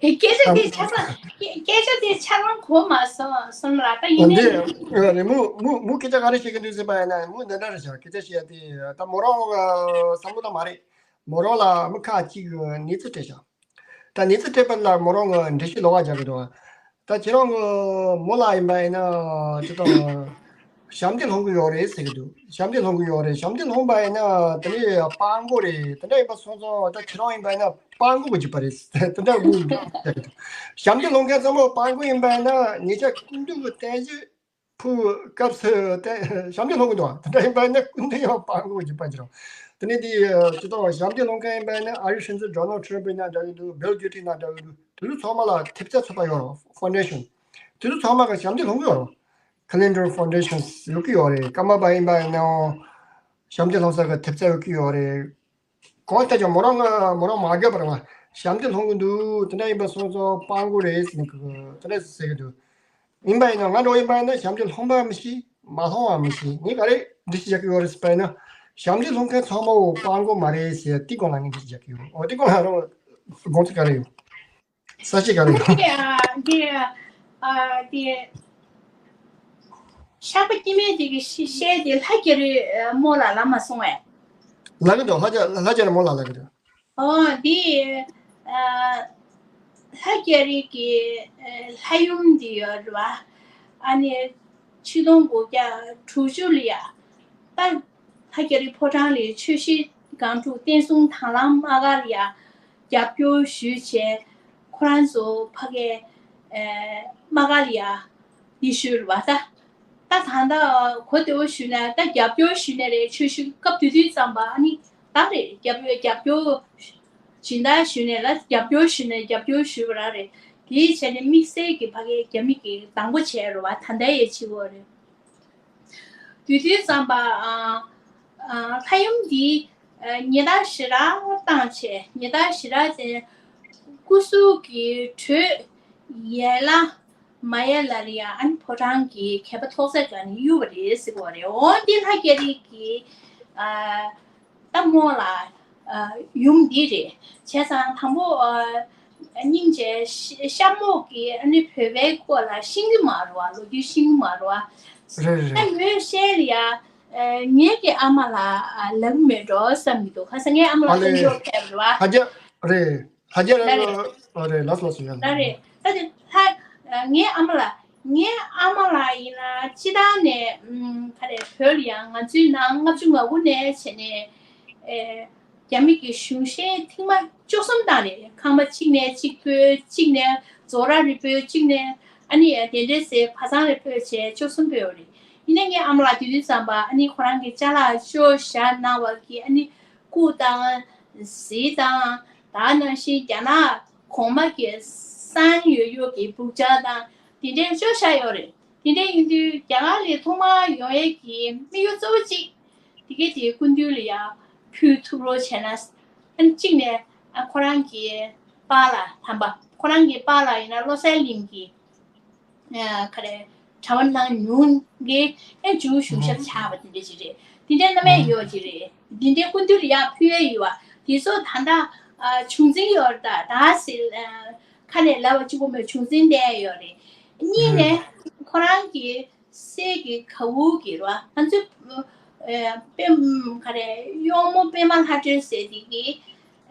སྐད་ཆ་དེ་ཆ་ཚང་སྐད་ཆ་དེ་ཆ་ཚང་གོ་མ་སོང་སོང་ལ་ད་ཡིན་ནའི། འདི་རེད། མུ་མུ་མུ་སྐད་ཆ་ག་རེ་བཤད་ཀྱི་འདུག་ཟེར་བ་ཡིན་ན་མུ་འདི་འདྲ་རེད་ཤག་སྐད་ཆ་བཤད་དེ་ད་མོ་རང་བསམ་བློ་ད་མ་རེད། མོ་རང་ལ་མི་ཁག་ཅིག་གནས་ཚུལ་སྤྲད་ཤག་ད་གནས་ཚུལ་སྤྲད་པ་ལ་མོ་རང་གི་འགྲེལ་བཤད་ལོགས་ཀ་རྒྱག་གི་འདུག་ད་ཁྱེད་རང་གི་མོ་ལ་ཡིན་པ་ཡིན་ན་ཅི་ལྟར། ཞབས་འདེགས་སློང་གི་ཡོད་རེད་ཟེར་གི་འདུག་ཞབས་འདེགས་སློང་གི་ཡོད་རེད། ཞབས་འདེགས་སློང་པ་ཡིན་ན་དེ་ནས་སྤྲང་པོ་རེད། དེ་འདྲ་ཡིན་པ་སོང་ཙང་ད་ཁྱེད་རང་ཡིན་པ་ཡིན་ན་སྤྲང་པོ་གི་རྒྱུད་པ་རེད། དེ་འདྲ་དགོས་འདུག་ཞབས་འདེགས་སློང་མཁན་ཚང་མ་སྤྲང་པོ་ཡིན་པ་ཡིན་ན་ཉེ་ཆར་སྐུ་མདུན་གྱི་བརྟན་བཞུགས་ཕུལ་སྐབས་སུ་བརྟན་ཞབས་འདེགས་སློང་གི་འདུག་དེ་འདྲ་ཡིན་པ་ཡིན་ན་སྐུ་མདུན་ཡང་སྤྲང་པོ་གི་རྒྱུད་པ་ཅིག་རེད། དེ་ནས་དེ་ཅི་ལྟར་ཞབས་འདེགས་སློང་མཁན་ཡིན་པ་ཡིན་ན་ཨ་རིའི་སྲིད་འཛིན་ཌོ་ནལ་ཊམ་ཡིན་ན་འདྲ་གི་འདུག་བྷིལ་གྷེ་ཊི་ཡིན་ན་འདྲ་གི་འདུག་དེ་ཚོ་ཚང་མ་ལ་ཐེབས་རྩ་ཚུད་པ་ཡོད་རེད། ཕའོན་ཌེ་ཤན། དེ་ཚོ་ཚང་མ་གི་ཞབས་འདེགས་སློང་གི་ཡོད་རེད། Clinton Foundation ཡོད་ཀྱི་ཡོད་རེད། ཀརྨ་པ་ཡིན་པ་ཡིན་ནའང་ཞབས་འདེགས་སློང་ས་གི་ཐེབས་རྩ་ཡོད་ཀྱི་ཡོད་རེད། གང་ལྟར་ཀྱང་མོ་རང་ང་མོ་རང་མ་རྒྱབ་པར་ང་ཞབས་འདེགས་སློང་གི་འདུག་དེ་འདྲ་ཡིན་པ་སོང་ཙང་སྤྲང་པོ་རེད་ཟེར་ནས་གི་དེ་འདྲ་ཟེར་གི་འདུག་ཡིན་པ་ཡིན་ན་ང་འདྲ་བོ་ཡིན་པ་ཡིན་ན་ཞབས་འདེགས་སློང་པ་མི་ཤེས། མ་སློང་བ་མི་ཤེས། ངས་ག་རེ་འགྲེལ་བཤད་རྒྱག་གི་ཡོད་རེད་ཟེར་བ་ཡིན་ན། ཞབས་འདེགས་སློང་མཁན་ཚང་མ་བོ་སྤྲང་པོ་མ་རེད་ཟེར་དེའི་སྒང་ལ་ངས་འགྲེལ་བཤད་རྒྱག་གི་ཡོད། འོ་དེའི་སྒང་ལ་རང་དགོངས་ཚུལ་ག་རེ་ཡོད། ས་བཤད་ག་རེ་ཡོད། འདི་ཨ་འདི་ཨ་འདི་ཤག་པ་སྐྱེ་དམན་དེ་གི་ཤི་བཤད་དེ་ལྷ་རྒྱ་རི་རྨོ་ལགས་ལབ་མ་སོང་བས། ལབ་གི་འདུག་ལྷ་རྒྱ་ལྷ་རྒྱ་རི་རྨོ་ལགས་ལབ་གི་འདུག་ཨོ་འདི་ཨ་ལྷ་རྒྱ་རི་གི་ཨ་ལྷ་ཡུམ་འདི་ཡོད་རེད་བ། ཨ་ནི་ཆིག་སྟོང་དགུ་བརྒྱ་དྲུག་ཅུ་ལ་ཡ་ད་ལྷ་རྒྱ་རི་ཕོ་བྲང་ལ་ཆོས་གཞིས་སྒང་དྲུག་བསྟན་སྲུང་དང་བླངས་དམག་སྒར་ལ་ཡ་རྒྱབ་སྐྱོར་ཞུས་བྱས། ཁོ་རང་ཚོ་ཕ་གིའི་ཨེ་དམག་སྒར་ལ་ཡ་འདི་ཞུས་རེད་བ་ད། ད་ད་ལྟ་གོ་བདེ་བོ་ཞུས་ན་ད་རྒྱབ་སྐྱོར་ཞུས་ནས་རེད། ཆོས་ཞུ་སྐབས་དེ་དུས་ཙམ་པ་ཨ་ནི་ད་རེད་རྒྱབ་རྒྱབ་སྐྱོར་ སྦྱིན་བདག་ཞུས་ནས་ལ་རྒྱབ་སྐྱོར་ཞུས་ནས་རྒྱབ་སྐྱོར་ཞུས་པ་རང་རེད། དེའི་ཆ་ནས་དམིགས་བསལ་གྱི་ཕ་གིའི་རྒྱ་མི་གི་དང་པོ་བྱས་རེད་བ། ད་ལྟའི་ཡས་བྱེད་དགོས་རེད། དུས་དུས་ཙམ་པ་ཨ་ཨ་ལྷ་ཡུམ་འདི་ཨ་ཉེས་རྡུང་ཞེ་དྲག་བཏང་བྱས། ཉེས་རྡུང་ཞེ་དྲག་བྱས། སྐུ་གཟུགས་ཀྱི་དྲོད་ཡན་ལག་མ་ཡལ་ལ་རེད་ཡ། ཨ་ནི་ཕོ་བྲང་གི་ཁྱད་པར་ཐོག་ས་ག་ནས་གཡུགས་པ་རེད་ཟེར་གོ་རེད། འོ་འདི་ལྷ་རྒྱ་རི་གི་ཨ་ལྟད་མོ་ལ་ཨ་ཡུམ་འདི་རེད། བྱས་ཙང་དང་པོ་ཨ་སྙིང་རྗེ་ཤ་ཤ་མོ་གི་ཨ་ནི་བོད་པའི་སྐོར་ལ་ཤེས་ཀྱི་མ་རེད་བ། ལོ་རྒྱུས་ཤེས་ཀྱི་མ་རེད་བ། རེད་རེད། ཨ་མོས་བཤད་ལ་ཡ་ཨ་ངེད་ཀྱི་ཨ་མ་ལ་ཨ་ལབ་མེད་འགྲོ་བསམ་གྱི་འདུག་ཁ་སང་ངའི་ཨ་མ་ལགས་ཨ་ལེ། སེམས་ཤོག་ཕེབས་རེད་བ། ལྷ་རྒྱ་རེད། ལྷ་རྒྱ་རེད། ལ་རེད། ཨ་རེད། ལགས་སོ་ལགས་སོ། ཡ་ལ་རེད། ད་དེ་ལྷ་ཨ་ངའི་ཨ་མ་ལགས་ངའི་ཨ་མ་ལགས་ཡིན་ན་སྤྱི་བཏང་ནས་ཨམ་ག་རེ་བོད་ལ་ཡང་ང་ཚོའི་ནང་ལྔ་བཅུ་ང་དགུ་ནས་བྱས་ནས་ཨེ་རྒྱ་མི་གི་གཞུང་ཤེས་ཐེངས་མ་བཅུ་གསུམ་བཏང་རེད། ཁང་པ་གཅིག་ནས་གཅིག་སྤོས། གཅིག་ནས་རྫོང་ར་རེ་སྤོས། གཅིག་ནས་ཨ་ནི་དེ་འདྲས་ཟེར་བ་ཚང་རེ་སྤོས་བྱས་བཅུ་གསུམ་སྤོས་ཡོད་རེད། ཡིན་ནའི་ངའི་ཨ་མ་ལགས་དུས་དུས་ཙམ་པ་ཨ་ནི་ཁོ་རང་གི་ཅ་ལག་བཅོལ་བཞག་གནང་བ་གི་ཨ་ནི་སྐུ་དང་གཟི་དང་། ད་ནང་བཞིན་རྒྱ་ནག་གོང་མ་གི་གསང་ཡོད་ཡོད་ཀྱི་སྦུག་ཆ་དང་དེ་འདྲས་བཅོལ་བཞག་ཡོད་རེད། དེ་འདྲས་ཡིན་དུས་རྒྱ་གར་ལ་ཐོག་མར་ཡོང་ཡས་ཀྱི་དམིགས་ཡུལ་གཙོ་བོ་གཅིག་དེ་གའི་དེའི་སྐུ་མདུན་ལ་ཡང་ཕུལ་ཐུབ་རོགས་བྱས་ན། ཨ་ནི་གཅིག་ནས་ཨ་ཁོ་རང་གི་པཱ་ལགས་དམ་པ། ཁོ་རང་གི་པཱ་ལགས་ཡིན་ན་བློ་གསལ་གླིང་གི་ཨ་ག་རེ་གྲྭ་པ་ནང་ཉུང་གི་ཨེ་ཇུའུ་གཞུང་ཞབས་ཆགས་པ་དེ་འདྲ་ཅིག་རེད། དེ་འདྲའི་རྣམ་པ་ཡོད་ཅིག་རེད། དེ་འདྲའི་སྐུ་མདུན་ལ་ཡར་ཕུལ་ཡས་ཡོད་པ་དེ་ཚོ་ད་ལྟ་ཨ་བྱུང་འཛིན་ཡོད་རེད། ད་ད་ཟེར་ཨ་ཁ་ནས་ལབ་པ་གཅིག་པོ་མེད། བྱུང་འཛིན་བསྡད་ཡོད་རེད། གཉིས་ནས་ཁོ་རང་གི་སྲས་ཀྱི་ག་འུ་གི་ར་ང་ཚོའི་ཨ་པད་ག་རེ་གཡོག་མོ་པད་མ་ལྷ་སྒྲོན་ཟེར་དེ་གི་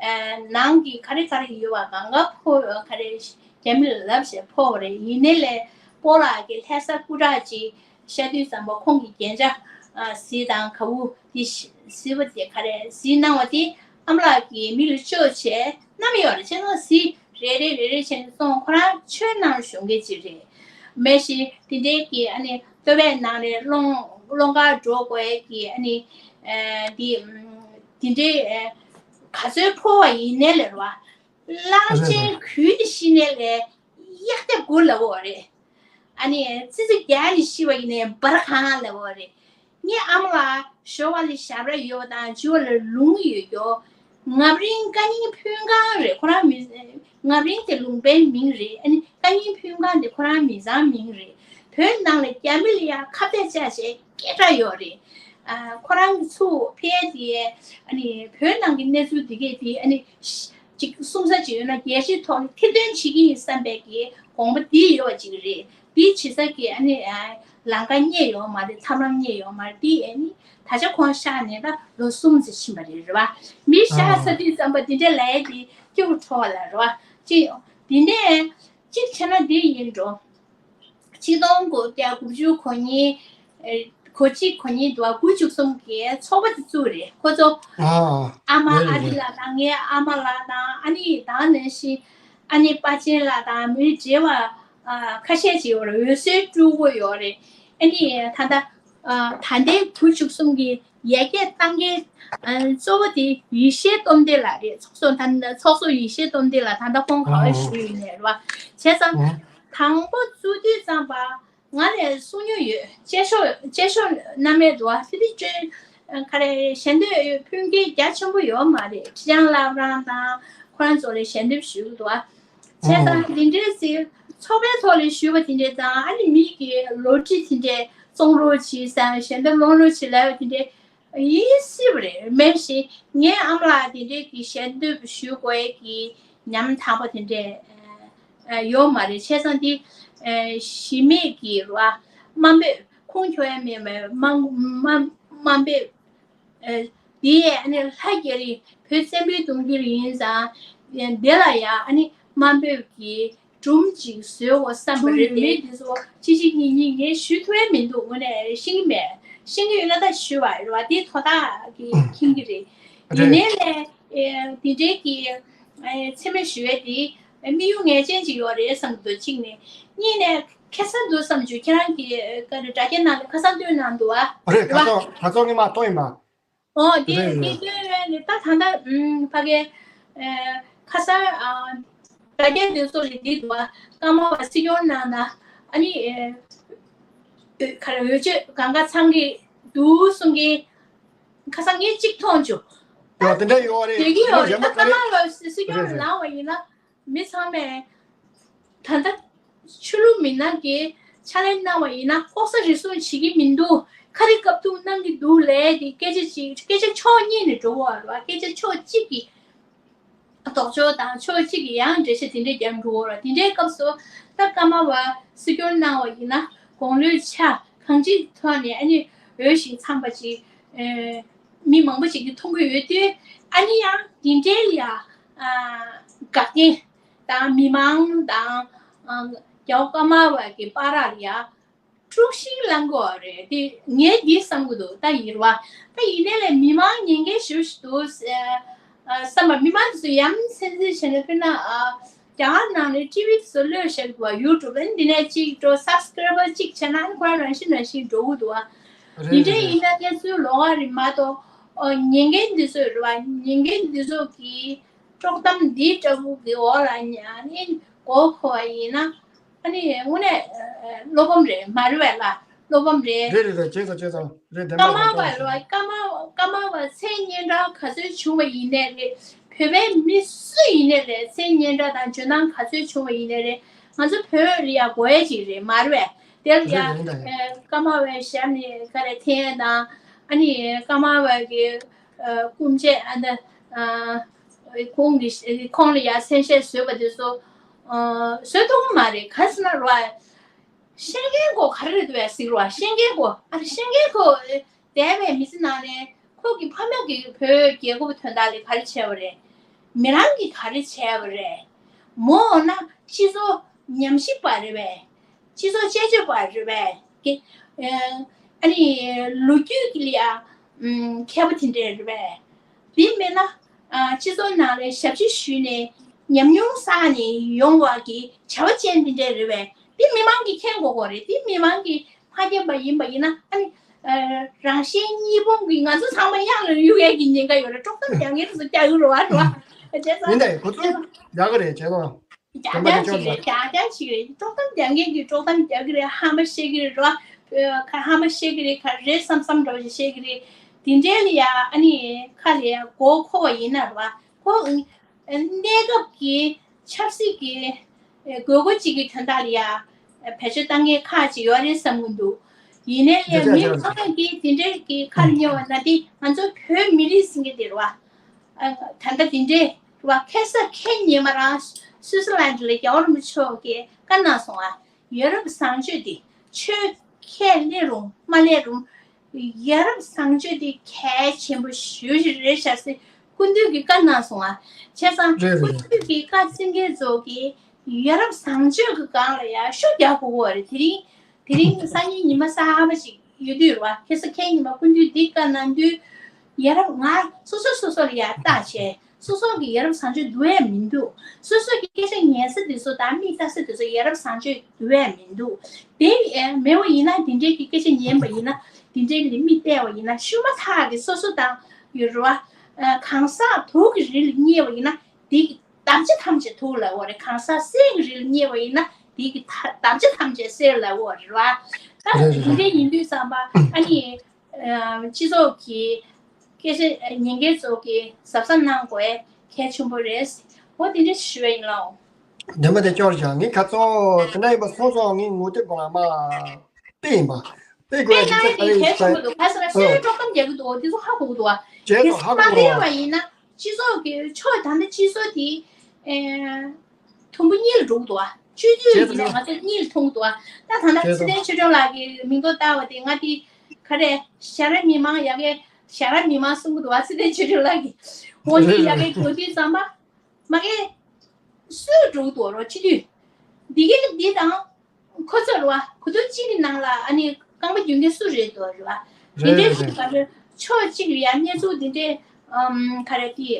ཨ་ནང་གི་ག་རེ་ག་རེ་ཡོད་པ་གང་ག་ཕོ་ག་རེ་རྒྱ་མི་ལ་ལབ་བྱས་ཕོ་བ་རེད། ཡིན་ནའི་ལས་སྤོ་ལགས་ཀྱི་ལྷ་ས་སྐུ་དྲག་ཅིག་ཤར་དུས་ཙམ་པ་ཁོང་གི་རྒྱན་ཆ་ཨ་གཟི་དང་ག་འུ་དེ་གཟི་པ་དེ་ག་རེ་གཟི་གནང་བ་དེ་ཨ་མ་ལགས་ཀྱིས་མི་ལ་བཅོལ་བྱས་གནང་ཡོད་རེད། བྱས་ཙང་གཟི་རེ་རེ་རེ་རེ་བྱས་ནས་སོང་། ཁོ་རང་ཆོས་ནང་ཞུགས་མཁན་ཅིག་རེད། མེད་ཤི་དེ་འདྲའི་གི་ཨ་ནི་ལྟོ་བས་ནང་ནས་སློང་སློང་གར་འགྲོ་དགོས་ཀྱི་ཨ་ནི་ཨ་དེ་དེ་འདྲའི་ཨ་ག་ཚོད་ཕོ་བ་ཡིན་ནའི་ལས་རེད་བ། གླང་ཆེན་གུད་ནས་ཤི་ནའི་ལས་གཡག་རྒྱབ་སྒུར་ལབ་པ་རེད། ཨ་ནི་ཙི་ཙི་རྒྱག་ནས་ཤི་བ་ཡིན་ནའི་འབར་གང་ལབ་པ་རེད། ངའི་ཨ་མ་ལགས་ཞོ་བ་ལ་ཞབས་ར་ཡོད་པ་དང་ཇོ་བ་ལ་ལུང་ཡོད་ཀྱོ། ངབ་རིང་བཀའ་རྙིང་ཕུན་ཁང་རེད། ཁོ་རང་མི་ངབ་རིང་དེ་ལུང་པའི་མིང་རེད། ཨ་ནི་བཀའ་རྙིང་ཕུན་ཁང་དེ་ཁོ་རང་མི་ཚང་མིང་རེད། བོད་ནང་ལ་རྒྱ་མི་ལ་ཡང་ཁ་གཏད་བཅག་བྱས་སྐད་གྲགས་ཡོད་རེད། ཨ་ཁོ་རང་གི་ཚུགས་ཕེ་དེ་ཨ་ནི་བོད་ནང་གི་གནས་ཚུལ་དེ་གས་དེ་ཨ་ནི་ཅིག་གསུང་ས་ཅིག་ཡོད་ན་རྒྱལ་སྤྱིའི་ཐོག་ནས་ཐེར་འདོན་བྱེད་ཀྱི་ཡིན་བསམ་པའི་གི་དགོངས་པ་དེ་ཡོད་པ་ཅིག་རེད། དེ་བྱེད་ས་གི་ཨ་ནི་ཨ་ལམ་ཁ་རྙེད་ཡོད་མ་རེད། ཐབས་ལམ་རྙེད་ཡོད་མ་རེད། དེ་ཨ་ནི་ད་ཆ་ཁོང་གཤེགས་ནས་ད་ལོ་གསུམ་ཙམ་ཕྱིན་པ་རེད། རེད་བ། མི་གཤེགས་ཚར་དུས་ཙམ་པ་དེ་འདྲ་ལབ་ཡས་དེ་སྐྱིད་པོ་བྲོ་བ་ལ་རེད་བ། ཅིག་དེ་ནས་གཅིག་བྱས་ན་དེ་ཡིན་འགྲོ། ཆིག་སྟོང་དགུ་བརྒྱ་དགུ་བཅུ་གོ་གཉིས། ཨེ་གོ་གཅིག་གོ་གཉིས་དུ་བ་དགུ་བཅུ་གསུམ་གྱི་ཚོགས་པ་དེ་བཙུགས་རེད། ཁོ་ཚོ་ཨ་ཨ་མ་ཨ་རི་ལགས་དང་ངའི་ཨ་མ་ལགས་དང་ཨ་ནི་ད་ནང་བཞིན་ཨ་ནི་པ་ཅན་ལགས་དང་མི་བགྲེས་པ་ཨ་ཁ་ཤས་ཅིག་ཡོད་རེད། འོད་ཟེར་སྤྲུལ་སྐུ་ཡོད་རེད། ཨ་ནི་ད་ལྟ་ཨ་ད་ལྟའི་དགུ་བཅུ་གསུམ་གྱི་ཡར་རྒྱས་བཏང་མཁན་ཨ་གཙོ་བོ་དེ་ཡེ་ཤེས་སྟོབས་ལྡན་ལགས་རེད། ཚོགས་གཙོ་ད་ཚོགས་གཙོ་ཡེ་ཤེས་སྟོབས་ལྡན་ལགས་ད་ལྟ་ཁོང་ག་པར་བཞུགས་ཡོད་ནས་རེད་བ། བྱས་ཙང་དང་པོ་བཙུགས་དུས་ཙམ་པ་ང་ལས་གསུང་མྱོང་ཡོད། བཅད་ཤོག་བཅད་ཤོག་རྣམ་པའི་འདུག་བ། དེ་དེ་བཅོས་ག་རེ་ཞལ་འདེབས་ཕུལ་མཁན་རྒྱ་ཆེན་པོ་ཡོད་མ་རེད། ཁྲི་བྱང་བླ་བྲང་དང་ཁོ་རང་ཚོ་ལ་ཞལ་འདེབས་ཞུས་འདུག་བ། བྱས་ཙང་དེ་འདྲའི་ཟིག་ཚོགས་པའི་ཐོག་ལ་ཞུས་པ་དེ་འདྲས་དང་ཨ་ནི་མི་གི་ལོ་ཊི་དེ་འདྲས་བཙོང་རོགས་བྱེད་ཟེར་ཞལ་འདེབས་སློང་རོགས་བྱེད་ལབ་པ་དེ་འདྲས་ཡིན་སྲིད་པ་རེད། མེད་བཞིན་ངའི་ཨ་མ་ལགས་དེ་འདྲས་ཀྱི་ཞལ་འདེབས་ཞུ་དགོས་ཀྱི་ཉམ་ཐག་པ་དེ་འདྲས་ཡོད་མ་རེད། བྱས་ཙང་དེ་གཞི་མེད་ཀྱི་ར་དམའ་འབེབས་ཁུངས་འཁྱོལ་ཡ་མེད་པའི་དམའ་དམའ་དམའ་འབེབས། ཨ་དེ་ཡས་ཨ་ནི་ལྷ་རྒྱ་རི་བོད་བཙན་པོའི་གདུང་རྒྱུད་ཡིན་ཙང་དེ་ལ་ཡང་ཨ་ནི་དམའ་འབེབས་ཀྱི་སྒྲུང་ཅིག་བཟོས་འོ་བསམ་པ་རེད། དེ་དེ་ཚོ་གཅིག་གཅིག་གཉིས་གཉིས་ངས་ཞུ་ཐུབ་ཡ་མི་འདུག་དངོས་གནས་ཤེས་ཀྱི་མེད། ཤེས་ཀྱི་ཡོད་ན་ད་ཞུ་བ་རེད་བ། དེ་དོ་བདག་གིས་མཁྱེན་གྱི་རེད། ཡིན་ནའི་ལས་དེ་འདྲའི་གི་མཚན་སྨད་ཞུ་ཡ་དེ་དམིགས་ཡུལ་ངེས་ཅན་ཅིག་ཡོད་རེད་བསམ་གྱི་འདུག་གཅིག་ནས། གཉིས་ནས་ཁ་སང་འདུག་བསམ་བྱུང་། ཁྱེད་རང་གི་དྲ་རྒྱའི་ནང་ལ་ཁ་སང་བཏོན་གནང་འདུག་ཨ། རེད། ཁ་སང་ཁ་སང་ངས་མར་བཏོན་ཡིན་པ། ཨོ་དེ་རེད་དེ་རེད། བཏོན་ཡོད་ནི་ད་ད་ལྟ་ཨུམ་ཕ་གི་ ཨ་ཁ་སང་ཨ་དྲ་རྒྱ་དེ་ཚོ་ལས་འདི་འདུག་ཨ། ཀརྨ་པ་སྲིད་སྐྱོང་གནང་ན་ཨ་ནི་ཨ་ག་རེ་འོས་ཆོས་གང་ག་ཚང་གི་འདུག་གསུང་གི། ཁ་སང་ངས་གཅིག་མཐོང་བྱུང་། ཡོད་དེ་འདྲ་ཡོད་རེད། དེ་གི་ཡོད་རེད། ད་ཀརྨ་པ་སྲིད་སྐྱོང་རེད་རེད། ལངས་པ་ཡིན་ན་མི་ཚང་མས་ད་ལྟ་ཆོས་ལུགས་མི་སྣ་གིས་ཕྱག་ལས་གནང་བ་ཡིན་ན་ལྐོག་ཟ་རུལ་སུངས་བྱེད་ཀྱི་མི་འདུག། ཁ་རི་སྐབས་ཐུག་གནང་གི་འདུག་ལས་དེ་སྐད་ཆ་ཅིག་སྐད་ཆ་ཕྱོགས་གཉིས་ནས་འགྲོ་གི་ཡོད་རེད་བ། སྐད་ཆ་ཕྱོགས་གཅིག་གིས་ལྡོག་ཕྱོགས་དང་ཕྱོགས་གཅིག་གིས་ཡང་འགྲེལ་བཤད་དེ་འདྲས་རྒྱབ་འགྲོ་གི་ཡོད་རེད། དེ་འདྲའི་སྐབས་སུ་ད་ཀརྨ་པ་སྲིད་སྐྱོང་གནང་བ་ཡིན་ན་དགུང་ལོའི་ཆ་གང་ཅིའི་ཐོག་ནས་ཨ་ནི་འོས་ཤིང་འཚམས་པ་ཅིག་ཨེ་མི་མང་པོ་ཅིག་གིས་མཐོང་གི་ཡོད་དུས། ཨ་ནི་ཡང་དེ་འདྲའི་ལ་ཡ་ཨ་འགག་རྐྱེན་དང་མི་མང་དང་ཨ་རྒྱལ་བ་ཀརྨ་པ་གི་བར་ལ་ཡ་དཀྲུག་ཤིང་ལངས་དགོས་རེད། དེ་ངས་འདི་བསམ་གི་འདུག། ད་ཡིན་རེད་བ། ད་ཡིན་ནའི་ལས་མི་མང་ཉེན་ཁ་ཞེ་པོ་ཞིག་འདུག་ཨ་བསམ་པ། མི་མང་དེ་ཚོ་ཡ་མཚན་འཛིན་བྱས་ནས། དཔེར་ན་ཨ་རྒྱ་གར་ནང་ནས་ཊི་ཝི་དེ་ཚོ་གློད་བཞག་གི་འདུག་བ། ཡུ་ཊུབ་ཨ་ནི་འདི་ནས་གཅིག་འགྲོ། སབ་སི་ཀ་རའི་བར་གཅིག་བྱས་ན་ཨ་ནི་ཁོ་རང་རང་བཞིན་རང་བཞིན་འགྲོ་གི་འདུག་བ། རེད་དེ་འདྲ་རེད། ཡིན་ན་གནས་ཚུལ་ལོགས་ཀ་རེད་མ་གཏོགས། ཨོ་ཉེན་ཁ་འདི་ཚོ་རེད་བ། ཉེན་ཁ་འདི་ཚོ་གི་དཀྲོག་གཏམ་འདི་འདྲ་བོ་གི་འོག་ལ་ཉ་ནི་མགོ་འཁོར་བ་ཡིན་ན། ཨ་ནི་དངོས་གནས་ཨ་བློ་ཕམ་རེད་མ་རེད་བས་ལ། བློ་ཕམ་རེད། རེད་རེད་རེད། བྱས་ཙང་བྱས་ཙང་རེད། བདེན་པ་ཀརྨ་རེད། པ་ཀརྨ་རེད་བ། པ་ཀརྨ་པ་མཚན་སྙན་གྲགས་ག་ཚོད་བྱུང་བ་ཡིན་ནའི་རེད། བོད་པའི་མི་སུ་ཡིན་ནའི་རེད། མཚན་སྙན་གྲགས་དང་འཇོན་ཐང་ག་ཚོད་བྱུང་བ་ཡིན་ནའི་རེད། ང་ཚོ་བོད་ལ་ཡ་དགོས་ཡ་ཅིག་རེད་མ་རེད་བས། དེ་ལ་ཡ་རེད་རེད། ད་ཡིན། ཨ་ཀརྨ་པའི་ཞབས་ནས་ག་རེ་འཐེན་ཡ་དང་། ཨ་ནི་ཀརྨ་པ་གི་ཨ་སྐུ་མཆེད་ཨ་ནི་ཨ་ཁོང་གི་ཁོང་ལ་ཡ་མཚན་ཤས་བཟོས་པ་དེ་ཚོ་ཨ་བཟོས་ཐུབ་ཀྱི་མ་རེད། ག་རེ་ཟེར་ན་རོ། ཨ་བཤད་མཁན་ཁོ་ག་རེ་རེད་འདུག་བས་ཟེར་རོ། བཤད་མཁན་ཁོ་ཨ་རེ་བཤད་མཁན་ཁོ་འདས་པའི་མི་ཚེ་ནང་ནས་ཁོ་གི་ཕ་མ་གིས་བོད་རྒྱལ་ཁབ་དོན་དག་ལ་ག་རེ་བྱས་པ་རེད། མི་རང་གིས་ག་རེ་བྱས་པ་རེད། མོ་འོ་ན་སྤྱི་ཚོགས་ཉམས་ཞིབ་པ་རེད་པས། སྤྱི་ཚོགས་དཔྱད་བརྗོད་པ་རེད་པས། ཨ་ནི་ལོ་རྒྱུས་ཀྱི་ལ་ཡ་མཁས་པ་དེ་འདྲས་རེད་པས། དེ་མིན་ན་ཨ་སྤྱི་ཚོགས་ནང་ལ་ཞབས་ཕྱི་ཞུས་ནས་ཉམས་མྱོང་བསགས་ནས་ཡོང་བ་གི་བྱ་བ་ཅན་དེ་འདྲས་རེད་པས། དེ་མི་མང་གིས་མཁྱེན་དགོས་ཀྱི་རེད། དེ་མི་མང་གིས་མ་མཁྱེན་པ་ཡིན་པ་ཡིན་ན། ཨ་ནི་ཨ་རང་གཞན་གཉིས་སྤོང་གིས་ང་ཚོ་ཚང་མ་གཡང་ལ་གཡུག་ཡས་ཀྱི་ཉེན་ཁ་ཡོད་རེད། དཀྲོག་གཏམ་རྒྱག་མཁན་དེ་ཚོ་རྒྱག་གི་རེད་བ། རེད་བ། བྱས་ཙང་། ཡིན་ད་ཡིན། ཁོ་ཚོ་རྒྱག་གི་རེད། བྱས་ཙང་། རྒྱག་རྒྱག་ཅིག་རེད། རྒྱག་རྒྱག་ཅིག་རེད། དཀྲོག་གཏམ་རྒྱག་མཁན་གྱིས་དཀྲོག་གཏམ་རྒྱག་གི་རེད། ཧམ་པ་བཤད་ཀྱི་རེད་རོ། ཨ་ཧམ་པ་བཤད་ཀྱི་རེད། ག་རེ་བསམ་བསམ་འདྲ་བོ་ཞིག་བཤད་ཀྱི་རེད། དེ་འདྲའི་ལ་ཡ་ཨ་ནི་ཁ་ལ་ཡ་མགོ་འཁོར་བ་ཡིན་ན་རོ། ཁོ་གནས་སྐབས་ཀྱི་ཆབ་སྲིད་ཀྱི་དགོས་མཁོ་གཅིག་གི་དོན་དག་ལ་ཡ་བེད་སྤྱོད་བཏང་མཁན་ཁག་ཅིག་ཡོད་རེད་བསམ་གྱི་འདུག། ཡིན་ནའི་ལ་ཡ་མི་ཚང་མ་གིས་དེ་འདྲའི་གི་ཁ་ལ་ཉན་པ་ན་དེ་ང་ཚོ་བོད་མི་རིགས་ཟེར་མཁན་དེ་རོ། ཨ་ད་ལྟ་དེ་འདྲའི་རེད་བ། ཁ་སང་ཁ་ཉིན་མོ་རང་སུའི་ཙི་ལན་ལ་རྒྱལ་བ་རིན་པོ་ཆེ་གིས་བཀའ་གནང་སོང་ཨ། ཡ་རབས་བཟང་སྤྱོད་དེ་ཆོས་ཁས་ལེན་རུང་མ་ལེན་རུང་ཡ་རབས་བཟང་སྤྱོད་དེ་གལ་ཆེན་པོ་ཞེ་པོ་ཅིག་རེད་ཤག་ཟེར་སྐུ་མདུན་གྱིས་བཀའ་གནང་སོང་ཨ། བྱས་ཙང་རེད་སྐུ་རེད། མདུན་གྱིས་བཀའ་བཙན་མཁན་ཚོ་གིས་ཡ་རབས་བཟང་སྤྱོད་ཀྱི་སྒང་ལ་ཡ་ཤུགས་རྒྱག་དགོས་ཀྱི་རེད། དེ་རིང་དེ་རིང་སང་ཉིན་ཉི་མ་གསར་པ་ཞིག་ཡོད་དུས་རེད་བ། ཁ་སང་ཁ་ཉིན་མོ་སྐུ་མདུན་འདི་བཀའ་གནང་དུས་ཡ་རབས་ང་སོ་སོ་སོ་སོ་ལ་ཡ་བལྟ་བྱས། སོ་སོ་གི་ཡ་རབས་བཟང་སྤྱོད་འདུག་ཡ་མི་འདུག། སོ་སོ་གི་སྐད་ཆ་ཉན་ས་དེ་ཚོ་དང་མིག་ལྟ་ས་དེ་ཚོ་ཡ་རབས་བཟང་སྤྱོད་འདུག་ཡ་མི་འདུག། དེ་ཨེ་མེད་པ་ཡིན་ན། དེ་འདྲའི་གི་སྐད་ཆ་ཉན་པ་ཡིན་ན། དེ་འདྲའི་གི་མིག་བལྟས་པ་ཡིན་ན། ཤུ་མ་ཐག་གི་སོ་སོ་དང་ཡོད་རེད་བ། གང་ཟག་དུག་གི་རི་ལ་བསྙལ་བ་ཡིན་ན། དེ་གི་འདབ་ཆགས་ཐམས་ཅད་དུག་ལབ་པ་རེད། གང་ཟག་སེང་གི་རི་ལ་བསྙལ་བ་ཡིན་ན། དེ་གི་ཐ་འདབ་ཆགས་ཐམས་ཅད་སེར་ལབ་པ་རེད་བ། ད་རེད་རེད་དེ་འདྲ་ཡིན་དུས་ཙམ་པ་ཨ་ནི། ཨ་སྤྱི་ཚོགས་ཀྱི་སྐད་ཆ་ཉན་མཁན་ཚོ་གིས་གཟབ་གཟབ་གནང་དགོས་གལ་ཆེན་པོ་རེད། འོ་དེ་འདྲ་ཞུ་བ་ཡིན་ལགས། འདི་མ་དེ་སྐྱོར་བྱ། ངས་ཁ་ཚོ་དེ་འདྲ་ཡིན་པ་སོང་སོང་། ངས་ངོ་དེབ་སྒང་ལ་མ་དཔེ་ཡིན་པ་དཔེ་དགོས་དཔེ་ཡ་ཅིག་གནང་ཡ་དེ་གལ་ཆེན་པོ་འདུག། ག་ཟེར་ན་སུས་དཀྲོག་གཏམ་རྒྱག་གི་འདུག། འོ་དེ་ཚོ་ཧ་གོ་གི་འདུག་བ། བྱས་དེ་ཙང་ཧ་གོ་མ་གི་འདུག་བ། ལས་པ་ཡིན་ན་སྤྱི་ཚོགས་ཀྱི་ཕྱོགས་ད་ལྟ་སྤྱི་ཚོགས་དེ་ཨེ། དུམ་བུ་གཉིས་ལ་འགྲོ་གི་འདུག་ཨ། སྤྱི་འཐུས་ཡིན་ནའི་ང་ཚོ་གཉིས་ལ་མཐོང་གི་འདུག་ཨ། ད་ད་ལྟ་ཚེ་བརྟན་ཆོས་སྒྲོན་ལགས་ཀྱི་མིང་ཐོ་བཏགས་པ་དེ་ང་དེ་ག་རེ་ཞྭ་ར་མི་མང་ཡ་གི་ཞྭ་ར་མི་མང་གསུང་གི་འདུག་ཨ། ཚེ་བརྟན་ཆོས་སྒྲོན་ལགས་ཀྱི་འོ་དེ་ཡ་གི་གོ་དུས་ཙམ་པ་མ་གི་སུ་འགྲོ་གི་འདུག་རོ། སྤྱི་འཐུས་འདི་གི་འདི་དང་ཁོ་ཚོ་རེད་བ། གོ་དུས་གཅིག་གི་ནང་ལ་ཨ་ནི་རྐང་པ་རྒྱུག་མཁན་སུ་རེད་འདུག་རེད་བ། དེ་འདྲའི་རེད་རེད། ག་རེ་ཕྱོགས་གཅིག་ལ་ཡ་གནས་ཚུལ་དེ་འདྲའི་ཨམ་ག་རེ་དེ།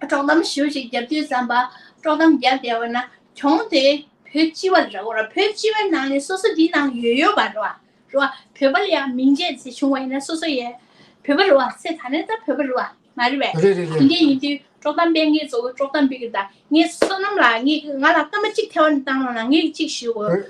དཀྲོག་གཏམ་ཞེ་པོ་ཞིག་རྒྱབ་དུས་ཙམ་པ། དཀྲོག་གཏམ་རྒྱབ་བསྡད་པ་ན་གྱོང་དེ་བོད་སྤྱི་པ་ལ་རག་གོ་ར། བོད་སྤྱི་པའི་ནང་ནས་སོ་སོ་འདི་ནང་ཡོད་ཡོད་པ་རེད་བ། རེད་བ། བོད་པ་ལ་ཡང་མིང་ཆད་ཟེར་བྱུང་བ་ཡིན་ན་སོ་སོ་ཡས་བོད་པ་རེད་བ། ཚེ་ད་ནས་ད་བོད་པ་རེད་བ། ཨ་རེད་པས། རེད་རེད་དེ་རེད། འདྲ་ཡིན་དུས་དཀྲོག་གཏམ་སྤེལ་མཁན་ཚོ་དཀྲོག་གཏམ་སྤེལ་གི་ད། ངས་བསོད་ནམས་ལགས་ངས་ང་ལ་སྐར་མ་གཅིག་ཐལ་བ་ནས་བཏང་རོགས་གནང་། ངས་གཅིག་ཞུ་དགོས།